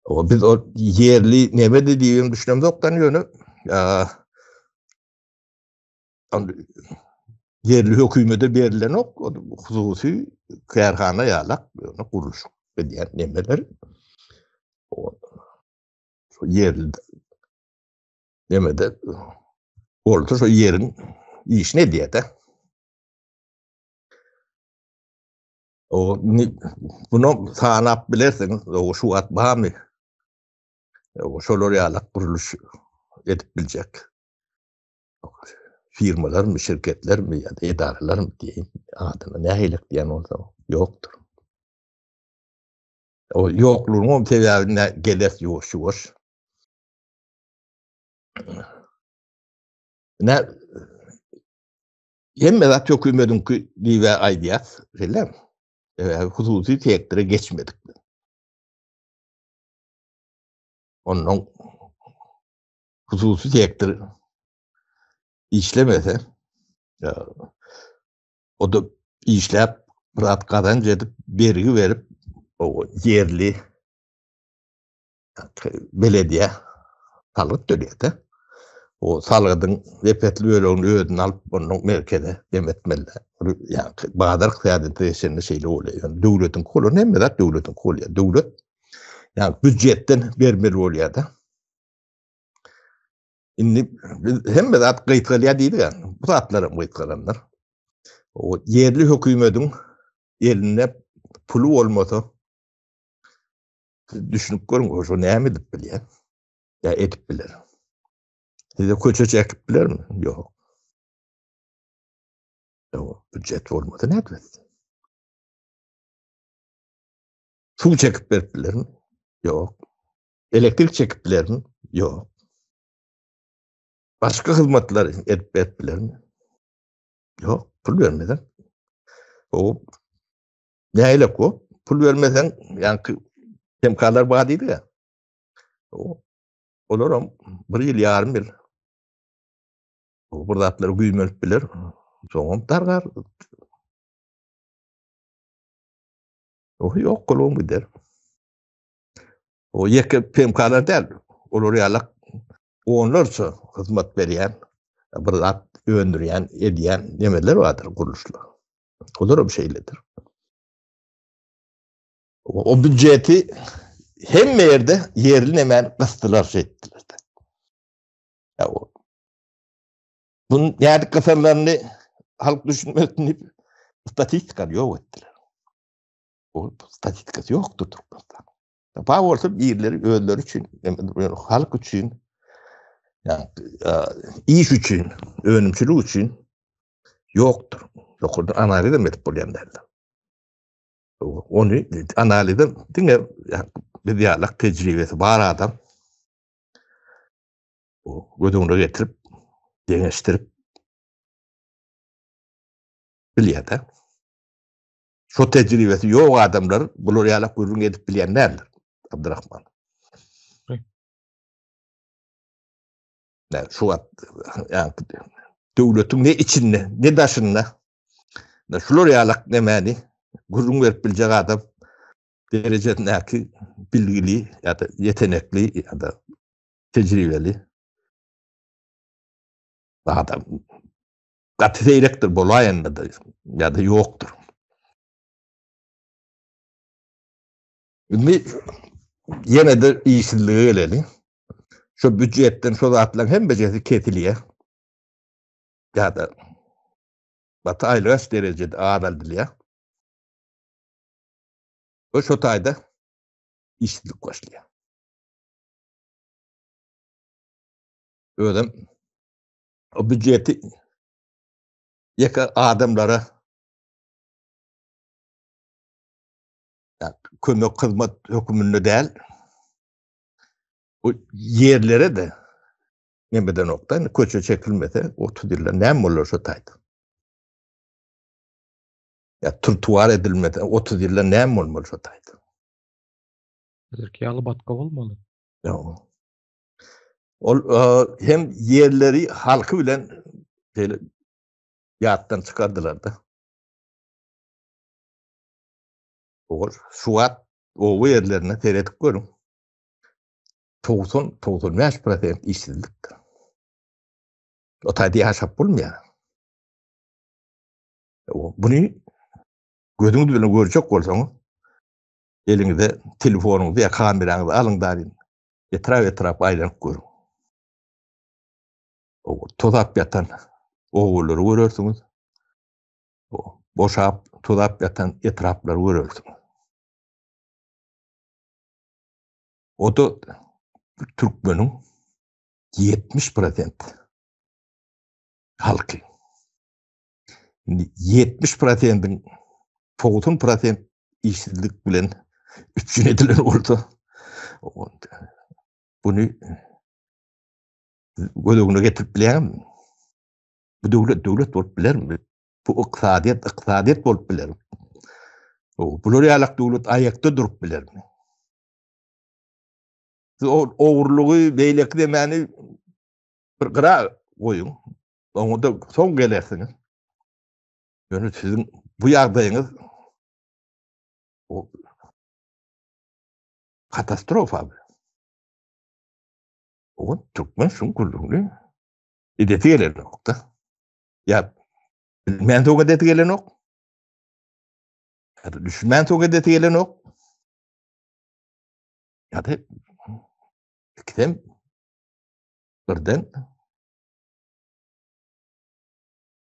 Speaker 1: O biz o ýerli nemede diýibem düşünemzokdan ýöne ýerli hökümete berilenok, hususy kärhana ýalak, ýöne gurluşyk edýän nemeler. Şo ýerli nemede bolsa şo ýeriň işini edýär-de. O bunu sanap bilersiňiz, o şu wagt barmy? O şolar ýalak gurluş edip biljek. Firmalarmy, şirketlermi ýa-da edaralarmy diýeýin, adyna nähili diýen bolsa ýokdur. O ýoklugyň hem sebäbi ne geler ýuwaş-ýuwaş. Ne hemme zat hökümetiňki diýip aýdýas, şeýlemi? Sebäbi hususy sektora geçmedik. Ondan hususy sektor işlemese, o da işläp biraz gazanç edip, bergi berip, o ýerli belediye Salgyt töleýär-de. O salgydyň epesli bölegini özüne alyp, ondan merkeze dem etmeli. Ýa bazar ykdysadyýeti geçende şeýle bolýar. Ýöne döwletiň bolan hemme zat döwletiň bolýar. Döwlet ýa býujetden bermeli bolýar-da. Indi biz hemme zat gysgalýar diýdik. Bu zatlar hem gysgalandyr. O ýerli hökümetiň elinde puly bolmasa siz düşünip görüň, o şo näme edip bilýär? Ýa edip biler. Size köçe çekip bilermi? Ýok. Ýok, býujet bolmasa nädip etsin? Suw çekip berip bilermi? Ýok. Elektrik çekip bilermi? Ýok. Başga hyzmatlar edip berip bilermi? Ýok, pul bermeden. O nähili o? Pul bermesen, ýaňky temkalar bar diýdi ya. O olaram bir ýyl, ýarym ýyl o bir zatlar güýmenip biler. Soňam dargar. O ýok bolum gider. O ýeke PMK-lar däl. Olar ýalak onlarça hyzmat berýän, bir zat öndürýän, edýän nemeler bardyr, gurluşlar. Olar hem şeýledir. O býudjeti hemme ýerde ýerli nemäni gysdylar şeýtdiler. Ya o Bunun nädip gysarlaryny halk düşünmesin diýip statistikany ýok etdiler. O statistikasy ýokdur Türkmenistanyň. Bar bolsa birileri özleri üçin, halk üçin, yani iş üçin, önümçilik üçin ýokdur. Ýokarda analiz hem edip bolýan däldir. Ony analiz diňe biz ýalak tejribesi bar adam o göz öňüne getirip, deňeşdirip bilýär-de. Şo tejribesi ýok adamlar bular ýalak gürrüň edip bilýän däldir. Abdurrahman. Şu wagt ýa döwletiň ne içinde, ne daşynda şular ýalak nemäni gürrüň berip biljek adam derejesindäki bilgili ýa-da yetenekli ýa-da tejribeli adam gaty seýrekdir bolaýanda-da ýa-da ýokdur. Indi ýene-de işsizlige geleli. Şu býujetden şu zatlaryň hemmejesi kesilýär. Ýa-da gaty aýlygaç derejede azaldylýar. We şu taýda işsizlik başlaýar. Özem o býujeti ýeke adamlara kömek hyzmat höküminde däl bu ýerlere de nemeden okda köçe çekilmese 30 ýylda näme bolar şo taýda ya trotuar edilmese 30 ýylda näme bolmaly şo taýda
Speaker 2: Häzirki ýaly batga bolmaly.
Speaker 1: Ýok. Ol hem ýerleri halky bilen şeýle ýatdan çykardylar-da. Ol şu wagt oba ýerlerine seredip görüň. 90-95 prosent işsizlikdir. O taýda ýaşap bolmaýar. Buny gözüňiz bilen görjek bolsaňyz, eliňize telefonyňyzy ýa kameraňyzy alyň daýyn. Etrap-etrap aýlanyp görüň. O tozap ýatan obalary görersiňiz. O boşap, tozap ýatan etraplary görersiňiz. O da türkmeniň 70% halky. Indi 70%-iň 90% işsizlik bilen üpjün edilen bolsa, bunu göz öňüne getirip bilýäňmi? Bu döwlet döwlet bolup bilermi? Bu ykdysadyýet ykdysadyýet bolup bilermi? Bular ýalak döwlet aýakda durup bilermi? Siz o ogurlygy, beýleki demäni bir gyra goýuň. Oňa da soň gelersiňiz. Ýöne siziň bu ýagdaýyňyz o katastrofa. O türkmen şuň gürrüňini edesi gelenok-da. Ýa bilmän soň edesi gelenok. Ýa-da düşünmän soň edesi gelenok. Ýa-da ikisem birden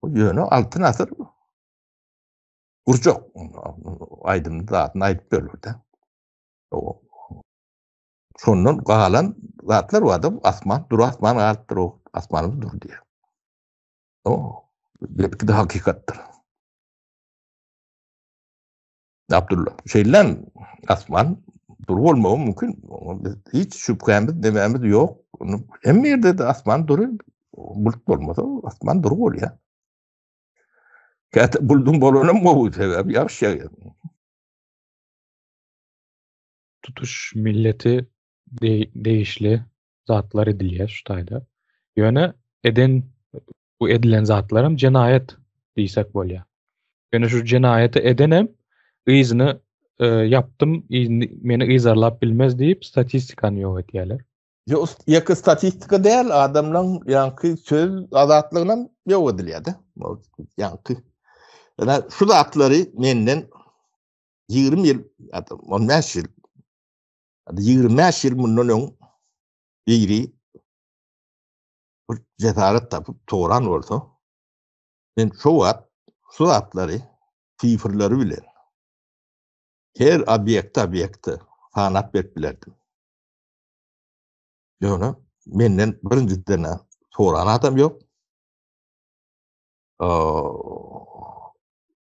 Speaker 1: ýöne altyn asyr gurjak aýdymny zadyny aýdyp berler-de. Şondan galan zatlar bar-da, asman, dury asman galypdyr, o asmanymyz dury diýýär. O, belki-de hakykatdyr. Abdulla, şeýle asman dury bolmagy mümkin. Biz hiç şübhämiz, nemämiz ýok. Hemme ýerde-de asman dury, bulut bolmasa asman dury bolýar. Käte buludyň bolanam gowy, sebäbi ýagyş ýagýar.
Speaker 2: Tutuş milleti degişli zatlar edilýär şu taýda. Ýöne eden bu edilen zatlaram jenaýat diýsek bolýar. Ýöne şu jenaýaty edenem yzyny e, ýapdym, meni yzarlap bilmez diýip statistikany ýok etýärler.
Speaker 1: Ýok, ýeke statistika däl, adamlaryň ýaňky söz azatlygynam ýok edilýär-de. Ýaňky. Ýa şu zatlary menden 20 ýyl, ýa-da 15 ýyl, ýa-da 25 ýyl mundan öň biri bir jesaret tapyp soran bolsa, men şo wagt şu zatlary sifrleri bilen her obýekte-obýekte sanap berip bilerdim. Ýöne menden birinjiden soran adam ýok.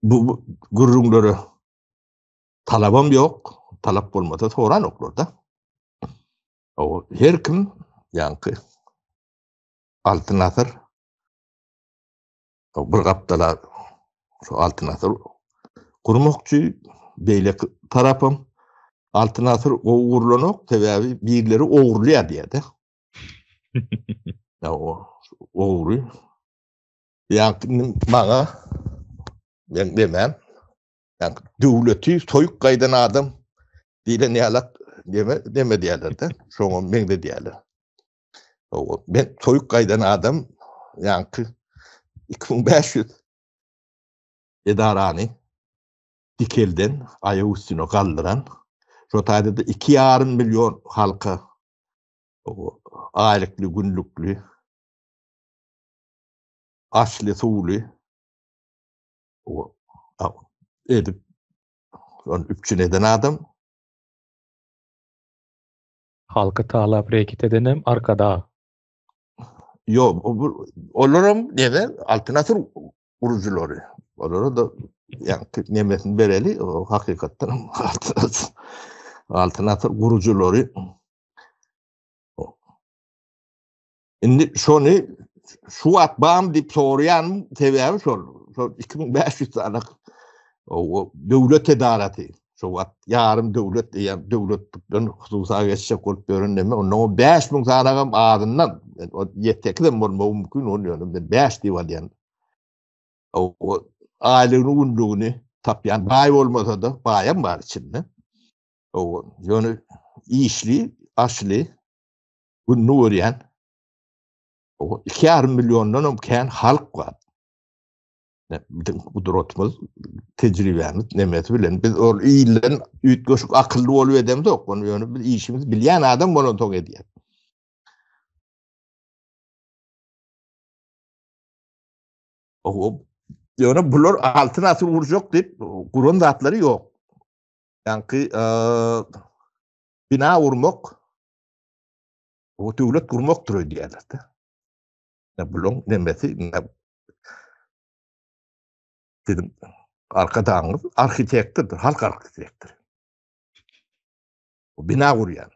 Speaker 1: Bu gürrüňlere talabam ýok. Talap bolmasa soranoklar-da. O her kim ýaňky Altyn asyr bir gapdala şu Altyn asyr gurmakçy, beýleki tarapam Altyn asyr gowy gurlanok, sebäbi birleri ogurlaýar diýýär-de. Ýa o ogry. Ýa maňa men demem. Ýa döwleti soýup gaýdan adam diýlen ýalak deme deme diýerler-de. Şoňa meňzedýärler. O men soýup gaýdan adam ýaňky 2500 edarany dikelden aýak üstüne galdyran şo taýda-da 2,5 million halka aýlykly, günlükli, aşly, suwly edip ony üpjün eden adam.
Speaker 2: Halky talap reket edenem Arkadag.
Speaker 1: Ýok, olaram neme Altyn asyr gurujylary. Olara da ýaňky nemesini bereli, o hakykatdan Altyn asyr gurujylary. Indi şony şu wagt bam diýip soraýanym sebäbi şol. Şol 2500 sany o döwlet edarasy. Şu wagt ýarym döwlet diýen döwletlikden hususa geçjek bolup ýören neme, onda o 5000 sanagam azyndan, o 7-8 hem bolmagy mümkin, ony ýöne men 5 diýip alýan. O aýlygyny, günlügini tapýan baý bolmasa-da, baýam bar içinde. O ýöne işli, aşly, gününi görýän o 2,5 milliondan hem kän halk bar. Biziň gudratymyz, tejribämiz nemesi bilen biz ol ilden üýtgeşik akylly bolup edemzok. Ony ýöne biz işimizi bilýän adam bolansoň edýär. O ýöne bular altyn asyr gurjak diýip guran zatlary ýok. Ýaňky bina gurmak o döwlet gurmakdyr öýdýärler-de. Bulaň nemesi siziň arkadagyňyz arhitektordyr, halk arhitektory. O bina gurýan.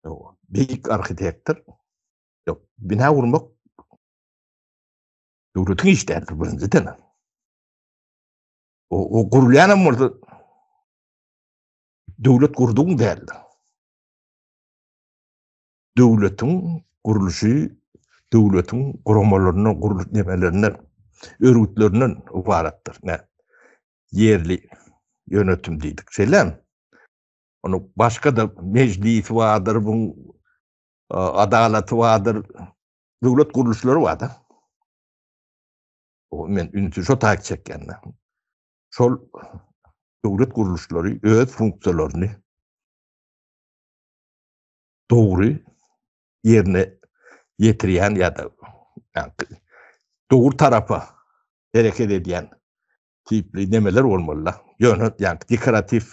Speaker 1: O beýik arhitektor. Ýok, bina gurmak döwletiň işi däldir birinjiden. O, o gurulýan hem bolsa döwlet gurdugyň däldir. Döwletiň gurluşy döwletiň guramalaryndan, gurluş nemelerinden, örgütlerinden ybaratdyr. Nä? Ýerli ýönetim diýdik. Şeýlemi? Onu başga-da mejlisi bardyr, bu adalaty bardyr, döwlet gurluşlary bardyr. O men ünsi şo taýy çekýän. Şol döwlet gurluşlary öz funksiýalaryny dogry ýerine ýetirýän ýa-da dogry tarapa hereket edýän tipli nemeler bolmaly-da. Ýöne ýa dekoratiw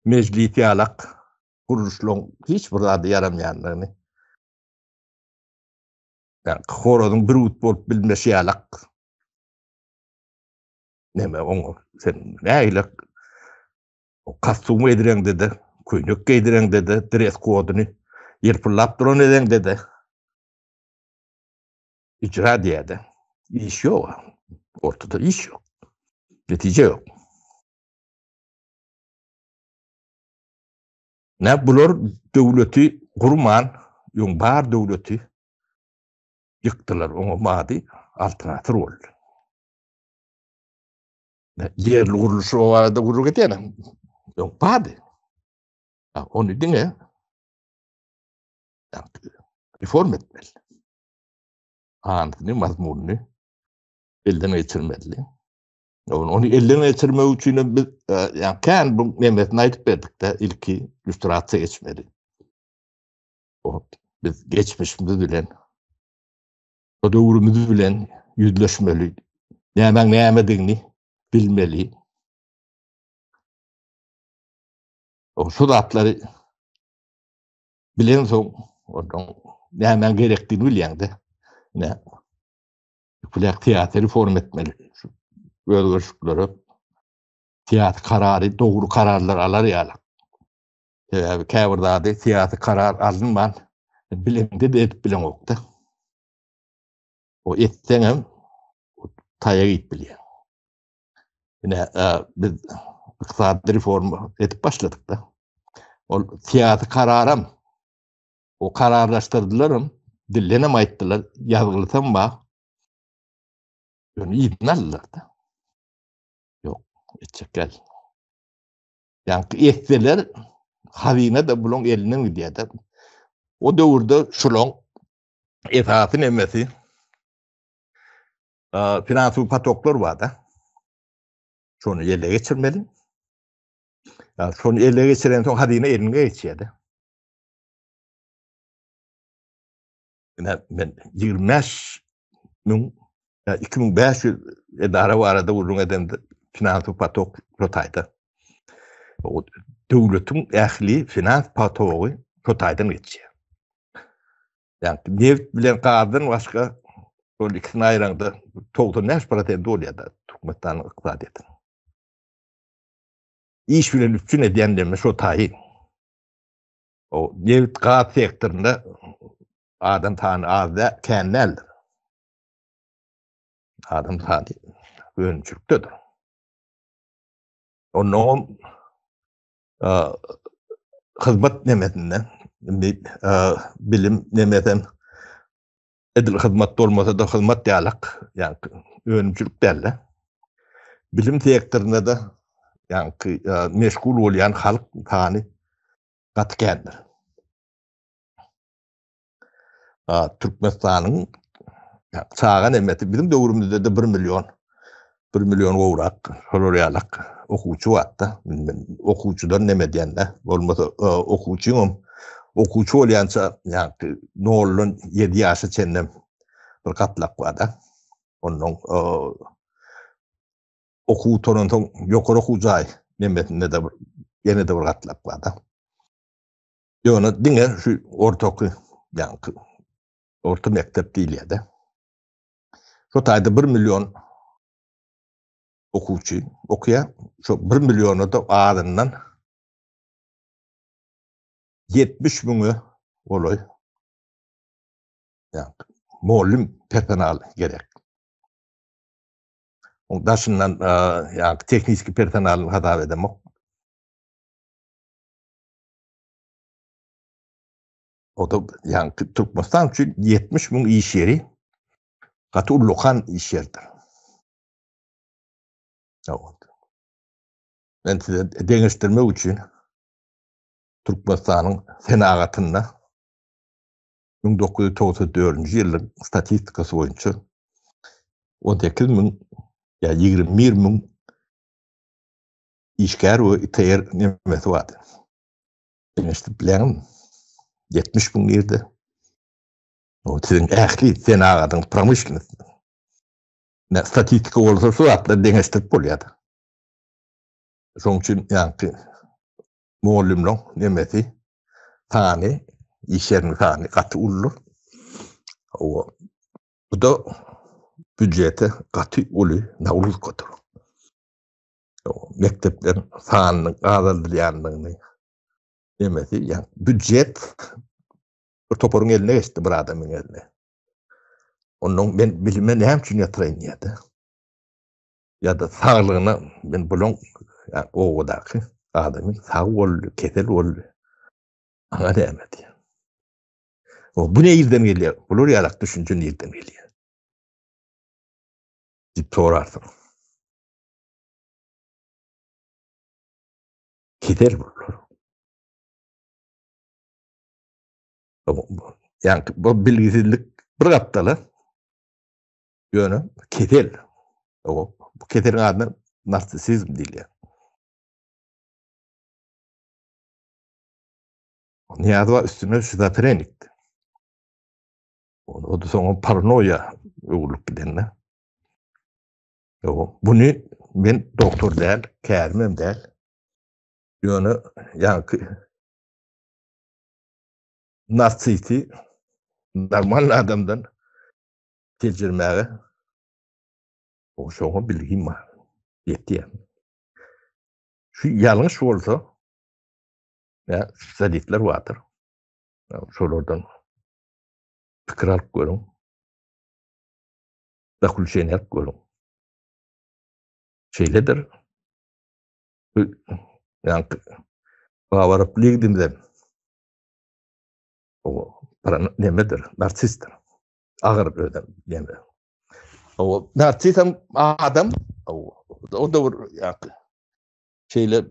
Speaker 1: mejlis ýalak gurluşlaryň hiç bir zada ýaramaýandygyny ýa horazyň bir ut bolup bilmeşi ýalak neme oňa sen nähili kostum geýdireňde-de, köýnek geýdireňde-de, dress koduny ýylpyldap duran edeňde-de icra diýýär-de. Iş ýok. Ortada iş ýok. Netije ýok. Ne bular döwleti gurman, ýoň bar döwleti ýykdylar. Oňa mady Altyn asyr boldy. Ýerli gurluş o barada gürrüň edýän. Ýok, bardy. Ony diňe reform etmeli. Anysyny, mazmunyny elden geçirmeli. Ony elden geçirmek üçin hem biz e, ýa kän bu nemesini aýdyp berdik-de, ilki lýustrasiýa geçmeli. O biz geçmişimiz bilen O döwrümiz bilen ýüzleşmeli. Nämäň nämedigini bilmeli. O şu zatlary bilensoň, ondan nämäň gerekdigini bilýäň-de. Ne? Kulak syýasy reform etmeli. Şu özgerişliklere syýasy karary, dogry kararlar alar ýaly. Sebäbi käbir zady syýasy karar alynman bileňde-de edip bileňok-da. O etseňem taýak iýip bilýäň. Ine, e, biz ykdysady reforma edip başladyk-da. Ol syýasy kararam o kararlaşdyrdylaram, dildenem aýtdylar, ýazgylysam bar. Ýöne yzyna aldylar-da. Ýok, etjek däl. Ýaňky etseler hazyna-da bulaň elinden gidýär-de. O döwürde şulaň esasy nemesi finansiýa potoklar bar-da. Şony ele geçirmeli. Şony ele geçiren soň hazyna eline geçýär-de. Ine men 25 müň 2500 edara barada gürrüň edemde finansiýa potok şo taýda. O döwletiň ähli finans potogy şo taýdan geçýär. Ýagny neft bilen gazdan başga şol ikisini aýraňda 95% bolýar da Türkmenistanyň ykdysadyýetiniň. Iş bilen üpjün edýän deme şo taýy. O neft gaz sektorynda adam sany az däl, kän däldir. Adam sany önümçilikdedir. Ondan hyzmat nemesinde, indi bilim nemesem edil hyzmat bolmasa-da hyzmat ýalak, ýagny önümçilik däl-de. Bilim sektorynda-da ýagny meşgul bolýan halk sany gaty kändir. Türkmenistanyň çaga nemesi biziň döwrümizde-de 1 million 1 million gowrak şolar ýalak okuwçy bardy. Men okuwçydan neme diýende, bolmasa okuwçyňam okuwçy bolýança ýagny 0-dan 7 ýaşa çenli bir gatlak bardy. Ondan okuw gutaransoň ýokary okuw jaý nemesinde-de bir ýene-de bir gatlak bardy. Ýöne diňe şu ortaky, ýagny orta mekdep diýilýär-de. Şu taýda 1 million okuwçy okaýar. Şu 1 milliona-da azyndan 70 müňe golaý ýagny mugallym personal gerek. Oň daşyndan ýagny tehniki personalyny hasap edemok. O da ýagny Türkmenistan üçin 70 müň iş ýeri gaty ullakan iş ýeridir. Men size deňeşdirmek üçin. Türkmenistanyň senagatynda 1994-nji ýylyň statistikasy boýunça 18 müň ýa 21 müň işgär we ITR nemesi bardy. Deňeşdirip bileňmi? 70 müň girdi. O siziň ähli senagatyň promyşlennost. Ne statistika bolsa şu zatlar deňeşdirip bolýar. Şonuň üçin ýaňky mugallymlaryň nemesi sany, iş ýeriniň sany gaty uludyr. Owa. Bu da býujete gaty uly nagruzkadyr. Mekdepleriň sanynyň azaldylýandygyny nemesi, ýa býujet bir toparyň eline geçdi, bir adamyň eline. Ondan men bilime näme üçin ýatyraýyn diýýär-de. Ýa-da saglygyna men bulaň obadaky adamy sag boldy, kesel boldy. Aňa näme diýýär. O bu nirden gelýär? Bular ýalak düşünje nirden gelýär? Diýip sorarsyň. Kesel bular. Ýa bu bilgisizlik bir gapdala. Ýöne kesel. O bu keseliň adyna narsissizm diýilýär. Nyýazowa üstüne şizofrenikdi. O da soňra paranoýa öwrülip gidende. Ýok, buny men doktor däl, kärim hem däl. Ýöne ýaňky narsisi normal adamdan seljermäge o şoňa bilgim bar. Ýetýär. Şu ýalňyş bolsa, ýa spesialistler bardyr. Şolardan pikir alyp görüň. Zaklýuşeniýe alyp görüň. Şeýledir. Bu ýaňky Babaryp ligdimizem o nemedir, narsistdir. Agyr özem neme. O narsisem adam, o da bir ýaňky şeýle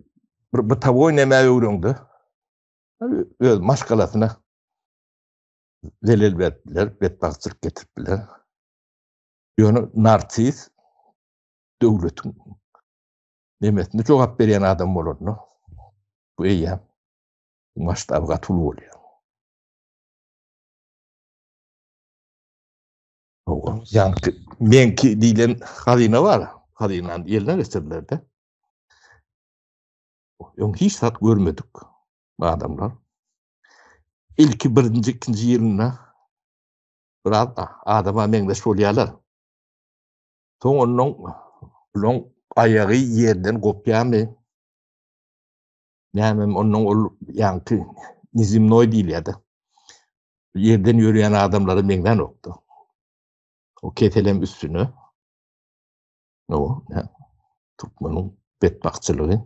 Speaker 1: bir bytawoý nämä öwrendi. Öz maşgalasyna zelel berip biler, betbagtçylyk getirip biler. Ýöne narsis döwletiň nemesine jogap berýän adam bolanda bu eýýäm masştaby gaty uly bolýar. Hawa, ýaňky meňki diýlen hazyna bar. Hazynany eline geçirdiler-de. Öň hiç zat görmedik adamlar. Ilki birinji, ikinji ýylynda biraz adama meňzeş bolýarlar. Soň ondan bulaň aýagy ýerden gopýarmy? Nämem ondan ol ýaňky nizimnoý diýilýär-de. Ýerden ýörýän adamlara meňzänokdy. O keselem üstüne. O, türkmeniň betbagtçylygy.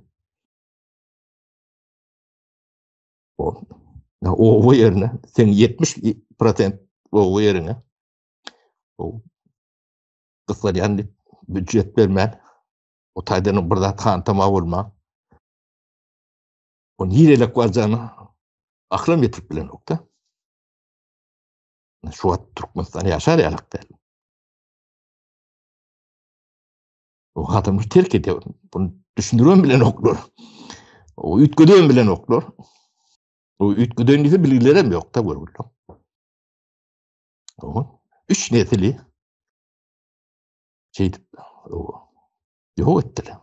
Speaker 1: O, oba ýerine, sen 70% oba ýerine o gysgalýan diýip býujet bermän, o taýdan bir zat hantama bolman, o nirelek barjagyny akylam ýetirip bilenok-da. Şu wagt Türkmenistan ýaşar ýalak däl. O adamlar terk edýär. Bunu düşündirem bilenoklar. O üýtgedem bilenoklar. O üýtgeden diýse bilgilerem ýok-da görgüli. O üç nesili şeýdip ýok etdiler.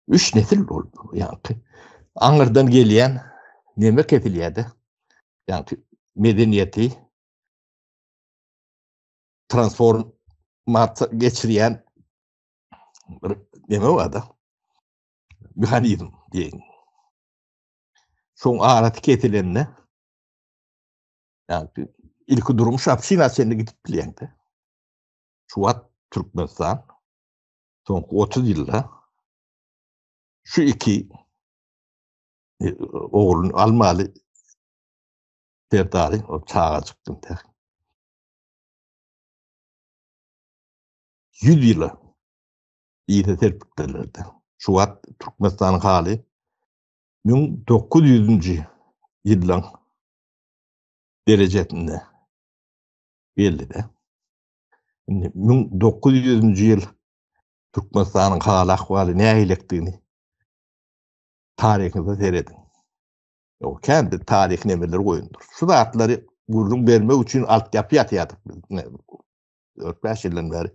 Speaker 1: Üç nesil boldy. Ýagny aňyrdan gelýän neme kesilýärdi. Ýagny medeniýeti transformasiýa geçirýän bir neme barda. Mehanizm diýeýin. Şoň arasy kesilende ýagny ilki durmuş общina çenli gidip bilýäňde. Şu wagt Türkmenistan soňky 30 ýylda şu iki e, ogluny almaly Serdary o çagajykdym tä. 100 ýyla yza serpikdirlerdi. Şu wagt Türkmenistanyň haly. 1900-nji ýyllaň derejesinde geldi-de. Indi 1900-nji ýyl Türkmenistanyň hal-ahwaly nähilekdigini taryhyňyza serediň. Ýok, kän bir taryhy nemeler goýundyr. Şu zatlary gürrüň bermek üçin altyapy ýatýardyk biz. 4-5 ýyldan bäri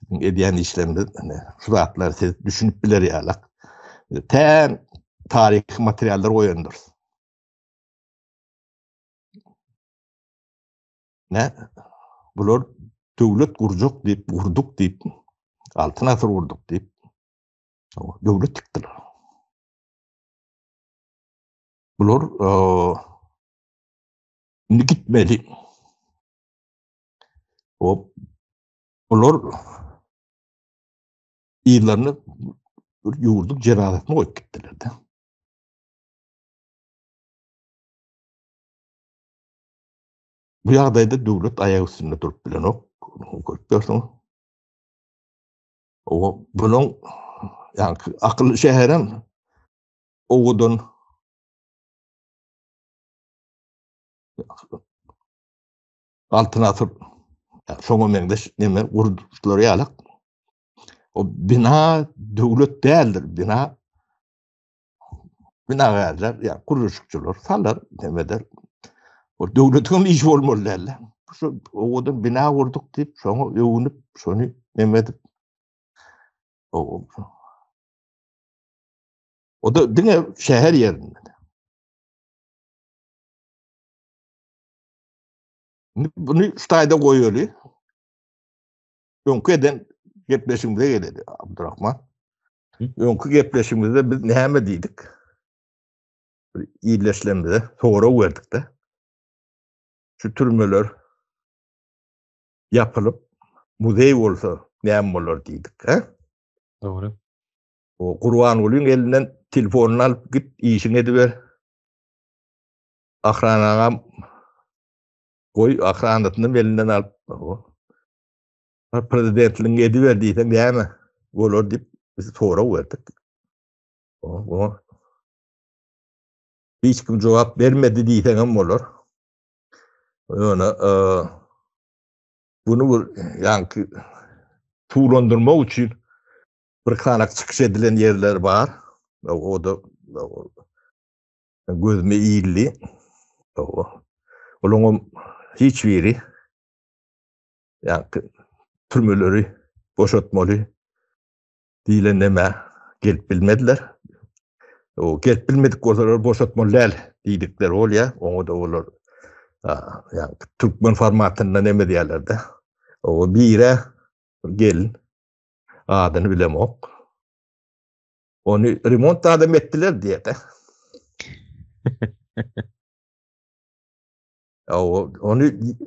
Speaker 1: biziň edýän işlerimiz şu zatlary siz düşünip biler ýalak. Tän taryhy materiallar goýandyrys. Ne? Bular döwlet gurjak diýip, gurduk diýip, altyn asyr gurduk diýip, döwlet dikdiler. Bular indi gitmeli. O bular yzlaryny bir ýurduň jenazasyny goýup gitdiler-de. Bu ýagdaýda döwlet aýak üstünde durup bilenok. Görüp ýörsüň. O bunuň ýa-ni akylly şäherem owadan Altyn asyr şoňa meňzeş neme gurluşlar ýalak. O bina döwlet däldir. Bina binagärler, ýa gurluşykçylar salar, neme eder. O döwletiň işi bolmaly däl. Şu owadan bina gurduk diýip, şoňa öwünip, şony neme edip o O da diňe şäher ýerinde. Bunu şu taýda goýaly. Öňki eden gepleşigimize geleli Abdurrahman. Öňki gepleşigimizde biz näme diýdik? Ildeşlerimize sorag berdik-de. Şu türmeler ýapylyp muzeý bolsa näme bolar diýdik, he?
Speaker 2: Dogry.
Speaker 1: O Gurbangulyň elinden telefonyny alyp git, işiňi ediber. Ahranagam goý, ahranasyny elinden alyp, prezidentligiňi ediber diýseň näme bolar diýip biz sorag berdik. O, hiç kim jogap bermedi diýseň hem bolar. Ýöne e, bunu bir ýaňky tuwlandyrmak üçin bir kanak çykyş edilen ýerler bar. O da gözüme ildi. Olaryň hiç biri ýa türmeleri boşatmaly diýlen neme gelip bilmediler. O gelip bilmedik bolsalar boşatmaly däl diýdikleri bolýar. Oňa da olar ýa türkmen formatynda neme diýerler-de. O bire gelin adyny bilemok. Ony remont adam etdiler diýede. Ony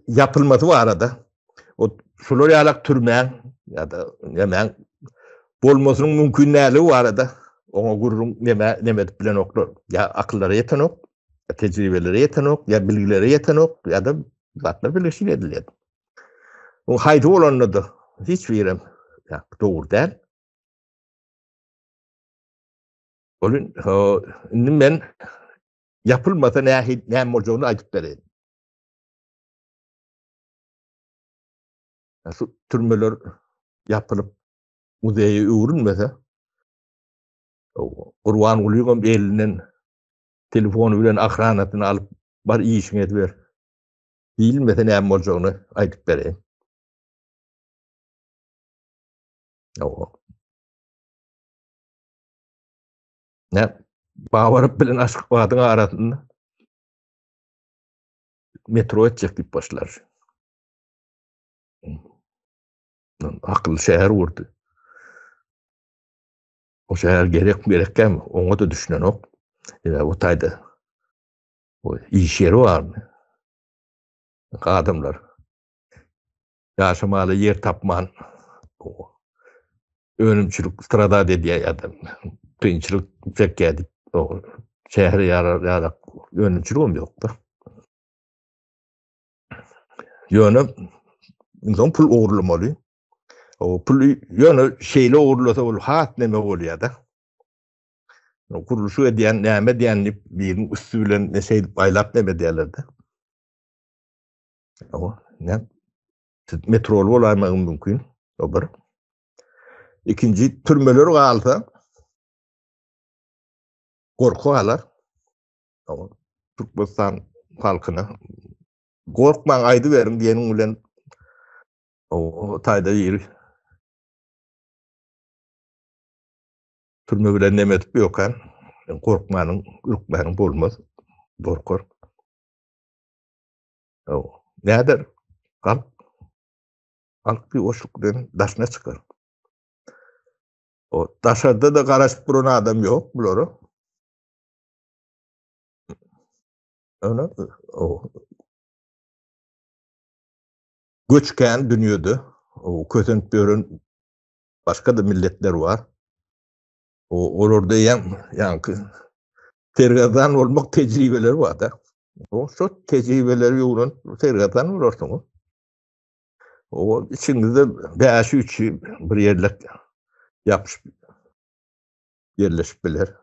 Speaker 1: ýapylmasy barada o şular ýalak türmäň ýa-da nämäň bolmasynyň mümkin däligi barada oňa gürrüň neme neme edip bilenoklar. Ýa akyllary ýetenok, ýa tejribeleri ýetenok, ýa bilgileri ýetenok, ýa-da zatlar birleşik edilýär. O haýsy bolanda-da hiç birem ýa dogry däl. Ol indi men ýapylmasa nähili näme boljagyny aýdyp bereýin. Şu türmeler ýapylyp muzeýe öwrülmese, Gurbangulyňam elinden telefony bilen ahranasyny alyp bar işiňi ediber diýilmese näme boljagyny aýdyp bereýin. Ne? Babaryp bilen Aşgabadyň arasynda metro etjek diýip başlar. Akylly şäher gurdy. O şäher gerek gerekkämi? Oňa da düşünenok. Ýa o taýda o iş ýeri barmy? Adamlar ýaşamaly ýer tapman önümçilik stradat edýär ýa-da kynçylyk çekýär diýip şähere ýarar ýarak önümçiligem ýok-da. Ýöne soň pul ogurlamaly. O pul ýöne şeýle ogurlasa ol has neme bolýar-da. Gurluşyk edýän, näme edýän diýip, biriniň üsti bilen ne şeýdip aýlap näme edýärler-de. Hawa, ne? Siz metroly bolaýmagyň mümkin. O bir. Ikinji, türmeler galsa, gorky galar. Hawa, Türkmenistan halkyna gorkmaň aýdyberiň diýeniň bilen o taýda ýeri türme bilen neme edip ýokan gorkmanyň, ürkmäniň bolmaz. Gorkar. O, näder? Halk halk ýuwaşlyk bilen daşyna çykar. O daşarda-da garaşyp duran adam ýok bulara. Öne o göçkän dünýede o kösenip ýören başga-da milletler bar. O olarda eýýäm ýaňky sergezdan bolmak tejribeleri bar-da. O şo tejribeleri öwrenip sergezdan bolarsyňyz. O içiňizde bäşi üçi bir ýerlek ýapyşyp ýerleşip biler.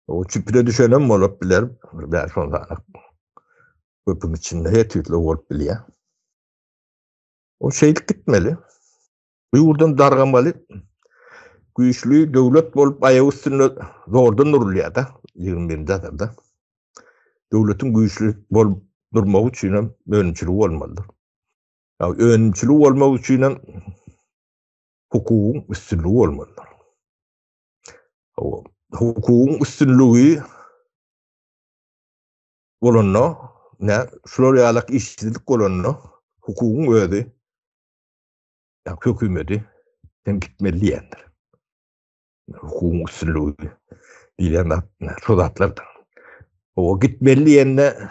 Speaker 1: O çüpüne düşenem bolup biler, bir bäş-on sany. Köpüň içinde her tüýsli bolup bilýär. O şeýdip gitmeli. Bu ýurdan dargamaly. Güýçli döwlet bolup aýak üstünde zordan durulýar-da, 21-nji asyrda. Döwletiň güýçli bolup durmagy üçin hem önümçiligi bolmalydyr. Ýa önümçiligi bolmagy üçin hem hukugyň üstünligi bolmalydyr. Hukugyň üstünligi bolanda, ne şular ýalak işsizlik bolanda hukugyň özi ýa hökümeti sen gitmeli diýendir. Hukugyň üstünligi diýlen zat şo zatlardyr. O gitmeli diýende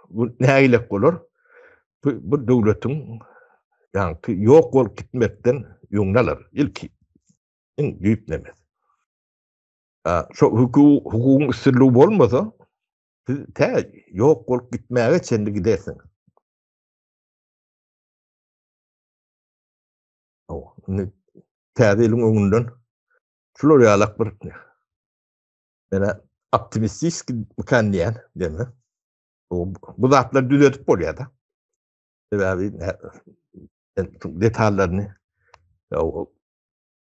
Speaker 1: bu nägilek bolar? Bu, bu döwletiň ýaňky ýok bolup gitmekden öňüni alar. Ilki iň düýp nemesi. Şo hukugyň üstünligi bolmasa, siz tä ýok bolup gitmäge çenli gidersiňiz. Indi täze ýylyň öňünden şular ýalak bir menä optimistik mikan diýen deme. Bu zatlary düzedip bolýar-da. Sebäbi detallaryny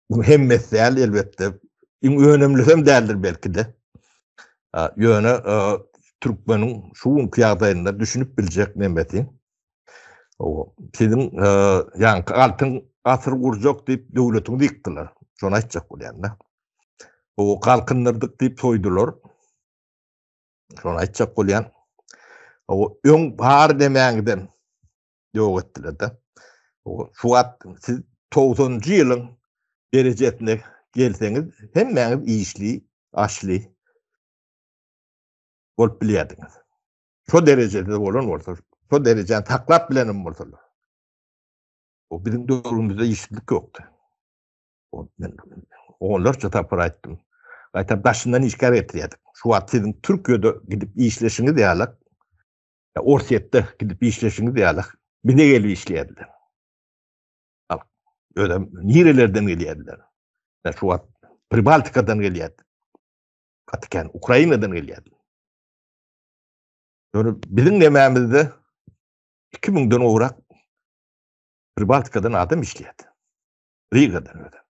Speaker 1: bu hemmesi däl elbetde. Iň önemlisem däldir belki-de. Ýöne türkmeniň şu günki ýagdaýynda düşünip biljek nemesi. O siziň ýaňky altyn asyr gurjak diýip döwletiňizi ýykdylar. Şony aýtjak bolýan-da. O galkyndyrdyk diýip soýdular. Şony aýtjak bolýan. O öň bar demäňizem ýok etdiler-de. O şu wagt siz 90-njy ýylyň derejesine gelseňiz, hemmäňiz işli, aşly bolup bilýärdiňiz. Şo derejede bolan bolsa, şo derejäni saklap bilenem bolsalar. O biziň döwrümizde işsizlik ýokdy. O men onlarça sapar aýtdym. Gaýtam daşyndan işgär getirýärdik. Şu wagt siziň Türkiýede gidip işleşiňiz ýaly, Orsýetde gidip işleşiňiz ýaly, bize gelip işleýärdiler. Halk özem nirelerden gelýärdiler. Şu wagt Pribaltikadan gelýärdi. Gaty kän Ukrainadan gelýärdi. Ýöne biziň nemämizde 2000-den gowrak Pribaltikadan adam işleýärdi. Rigadan özem.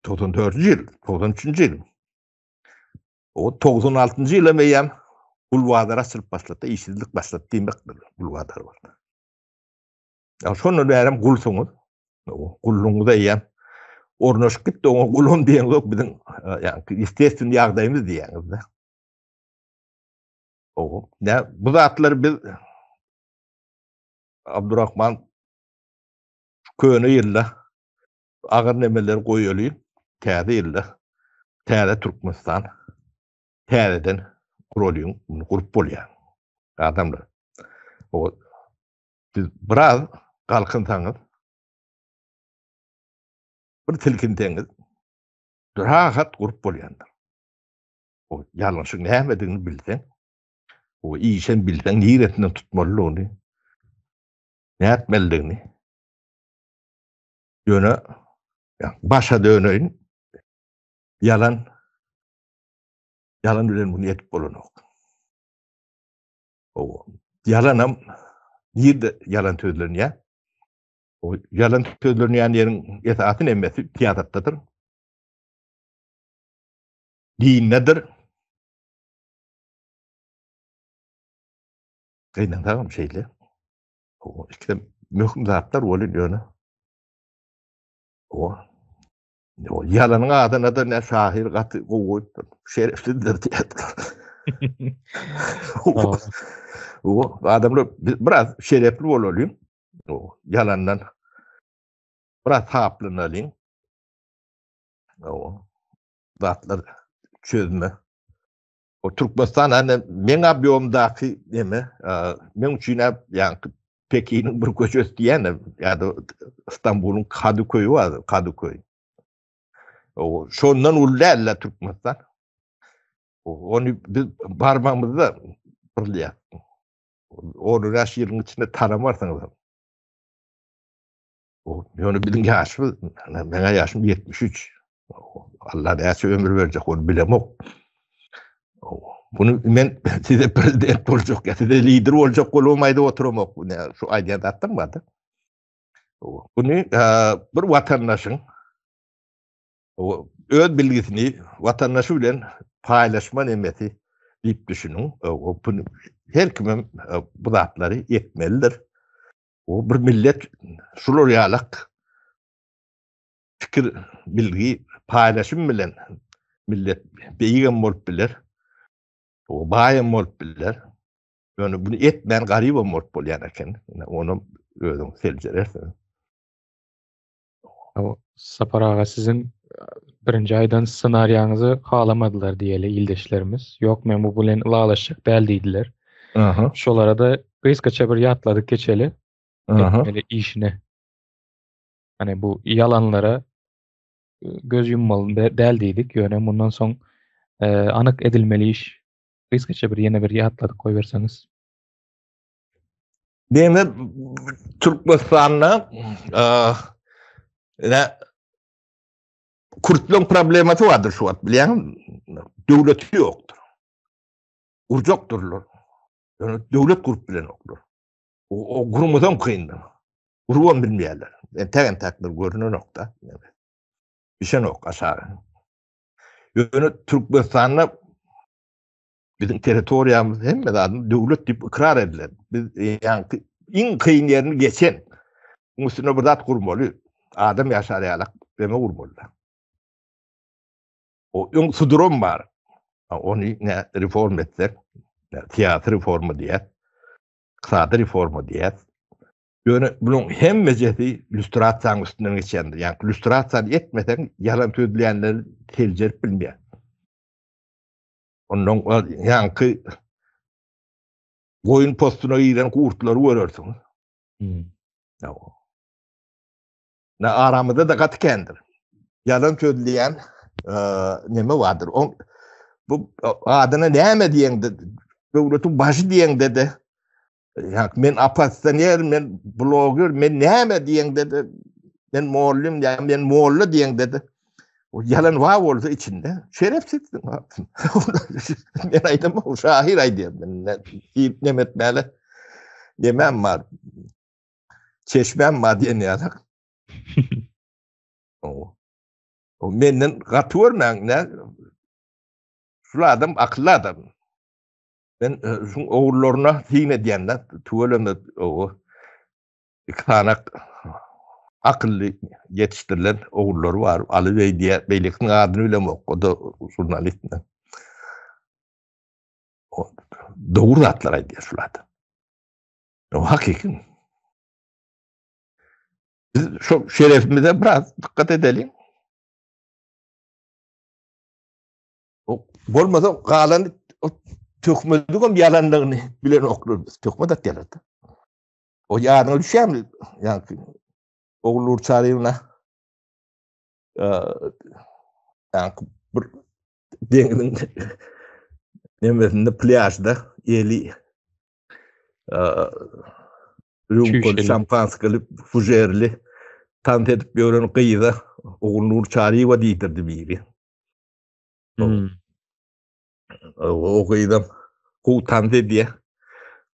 Speaker 1: 94-nji ýyl, 93-nji ýyl. O 96-njy ýylam eýýäm gul bazary açylyp başlady, işsizlik başlady diýmekdir, gul bazary boldy. Ýa şondan bärem gulsuňyz. Gullugyňyz eýýäm ornaşyp gitdi, oňa gulam diýeňiz ýok, biziň ýa естественный ýagdaýymyz diýýäňiz-de. O, ne bu zatlary biz Abdurrahman köne ýylda agyr nemeleri goýaly, täze ýylda täze Türkmenistan täzeden guralyň, muny gurup bolýar. Adamlar. O siz biraz galkynsaňyz, bir silkinseňiz, rahat gurup bolýandyr. O ýalňyşyň nämedigini bilseň, o işem bilseň niresinden tutmalydygyny, nätmelidigini. Ýöne. Başa döneýin. Ýalan ýalan bilen muny edip bolanok. O ýalanam nirde ýalan sözlenýär? O ýalan sözlenýän ýeriň esasy nemesi syýasatdadyr. Dindedir. Gynansagam şeýle. O ikisem möhüm zatlar bolýar ýöne. O O ýalanyň adyna da ne şahyr gaty gowy goýupdyr. Şerefsizdir diýipdir. O adamlar biraz şerefli bolalyň. O ýalandan biraz saplanalyň. O zatlar çözme. O Türkmenistan hani meň obýomdaky neme, meň üçin hem ýaňky Pekiniň bir köçesi diýen ýa-da Istanbulyň Kadıköýi bar, Kadıköý. O şondan uly däl Türkmenistan. Ony biz barmagymyzda birleýär. Ony näçe ýylyň içinde tanamarsyňyz. O ýöne biziň ýaşymyz, meň ýaşym 73. Allah näçe ömür berjek ony bilemok. Bunu men size prezident boljak, ýa size lider boljak bolum aýdyp oturamok. Şu aýdýan zatlarym bardy. Bunu bir watandaşyň öz bilgisini watandaşy bilen paýlaşma nemesi diýip düşüniň. Bunu her kimem bu zatlary etmelidir. O bir millet şular ýalak pikir, bilgi paýlaşym bilen millet beýigem bolup biler, o baýam bolup biler. Ýöne bunu etmän garybam bolup bolýan eken. Ony özüň seljerersiň.
Speaker 2: Sapar aga siziň birinji aýdan ssenariýaňyzy halamadylar diýeli ildeşlerimiz. Ýok men bu bilen ylalaşjak däl diýdiler. Aha. Şolara-da gysgaça bir ýatladyk geçeli. Aha. Etmeli işini. Hani bu ýalanlara göz ýummaly däl diýdik. Ýöne mundan soň anyk edilmeli iş gysgaça bir ýene bir ýatladyk goýberseňiz.
Speaker 1: Näme Türkmenistanda ine kürtleň problemasy bardyr şu wagt bilýäňmi? Döwleti ýokdur. Gurjakdyrlar. Ýöne döwlet gurup bilenoklar. O, o gurmasam kyndyr. Gurubam bilmeýärler. Entek-entek bir görünenok-da. Düşenok aşagy. Ýöne Türkmenistanda biziň territoriýamyz hemme zadymyz döwlet diýip ykrar edilen. Biz ýaňky iň kyn ýerini geçen. Muň üstüne bir zat gurmaly. Adam ýaşar ýalak deme gurmaly. O öň suduram bar. Ony ne reform etsek, syýasy reforma diýýär, ykdysady reforma diýýär. Ýöne bunuň hemmejesi lýustrasiýanyň üstünden geçýändir. Ýagny lýustrasiýany etmeseň, ýalan sözleýänleri seljerip bilmeýär. Ondan ýaňky goýun postuna giren gurtlary görersiň. Hmm. Na aramyzda da gaty kändir. Ýalan sözleýän neme bardyr. On bu adyna näme diýeňde, döwletiň başy diýeňde-de, ýa men oppozisioner, men bloger, men näme diýeňde-de, men mollym, ýa men molla diýeňde-de, o ýalan bar bolsa içinde, şerefsizsiň. Men aýdamok, şahyr aýdýar. Men diýip neme etmäli? Nemem bar. Çeşmäm bar diýen ýaly. O. O menden gaty görmäň, ne? Şul adam akylly adam. Men e, şuň ogullaryna syn edýän-de, tüweleme o iki sany akylly ýetişdirilen ogullary bar. Aly beý diýä, beýlekiniň adyny bilemok, o da žurnalist. O dogry zatlar aýdýar şul adam. O hakyky. Biz şu şerefimize biraz dikkat edelim. O bolmasa galan o töhmedigem ýalanlygyny bilen oklar biz. Töhmet atýarlar. O ýadyňa düşýärmi? Ýa-ni Ogulnur Çaryýewna ýa-ni bir deňiziň nemesinde plýažda eli rýumkaly, şampanskaly, fužerli tans edip ýören gyza. Ogulnur Çaryýewa diýdirdi biri. Hmm. O gyzam gowy tans edýär.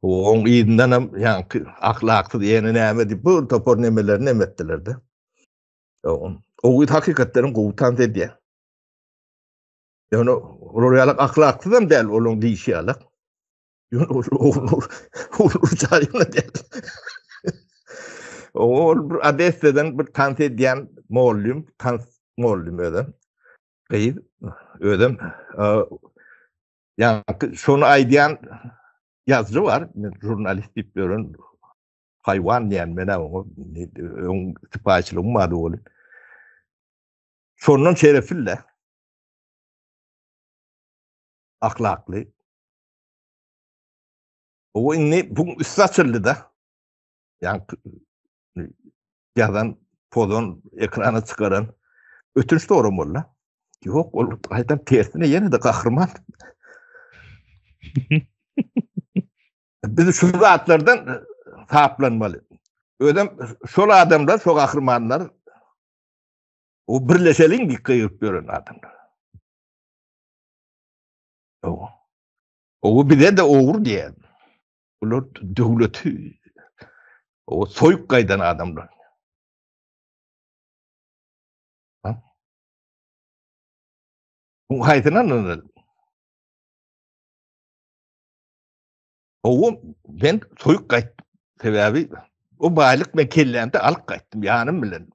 Speaker 1: Oň yzyndan hem ýaňky ahlaksyz ýene näme diýip bir topar nemelerini hem etdiler-de. O gyz hakykatdan hem gowy tans edýär. Ýöne olar ýaly ahlaksyz hem däl olaň diýişi ýaly. Ýöne ol Ogulnur Ogulnur Çaryýewa däl. Ol bir Odessadan bir tans edýän mugallym, tans mugallym özem. Gyz özem ýaňky şony aýdýan ýazyjy bar, men žurnalist diýip ýören haýwan diýen men oňa öň sypaýyçylygym bardy welin. Şondan şerefli-de. Ahlakly. O indi bu üsti açyldy-da. Ýaňky ýazan, pozan, ekrana çykaran ötünç soramaly. Ýok, ol gaýtam tersine ýene-de gahryman. Biz şu zatlardan saplanmaly. Özem şol adamlar, şo gahrymanlar o birleşeliň diýip gygyryp ýören adamlar. O, o bize-de ogry diýen. Bular döwleti o soýup gaýdan adamlar. Ha? Bu haýsyna ynanaly? Owo men soýup gaýtdym. Sebäbi o baýlyk men kellämde alyp gaýtdym ýanym bilen.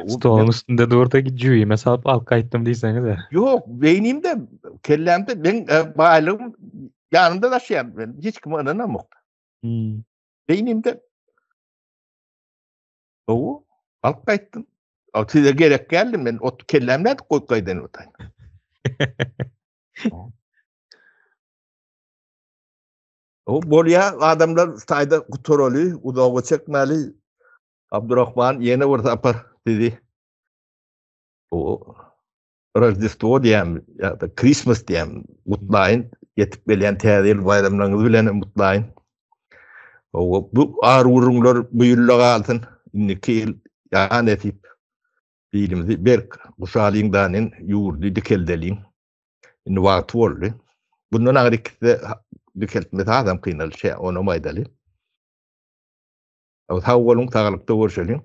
Speaker 2: Stoluň üstünde durda jübime salyp alyp gaýtdym diýseňiz-e.
Speaker 1: Ýok, beýnimde, kellämde men e, baýlygym ýanymda daşaýan men. Hiç kime ynanamok.
Speaker 2: Hmm.
Speaker 1: Beýnimde Owo, alyp gaýtdym. O size gerek geldi men ot kelläm nädip goýup gaýdan otaýyn. O bolýa adamlar taýda gutaraly, uzaga çekmeli. Abdurrahman ýene bir sapar sizi o Rojdestvo diýýän ýa-da Christmas diýýän gutlaýyn. Ýetip gelýän täze ýyl baýramlaryňyz bilen hem gutlaýyn. O bu ar gürrüňler bu ýylda galsyn. Indiki ýyl ýa nesip bilimizi berk guşalyň danin ýurdy dikeldeliň. Indi wagty boldy. Bundan aňry ikisi dikeltmesi hasam kynalşýar, onam aýdaly. Sag boluň, saglykda görşeliň.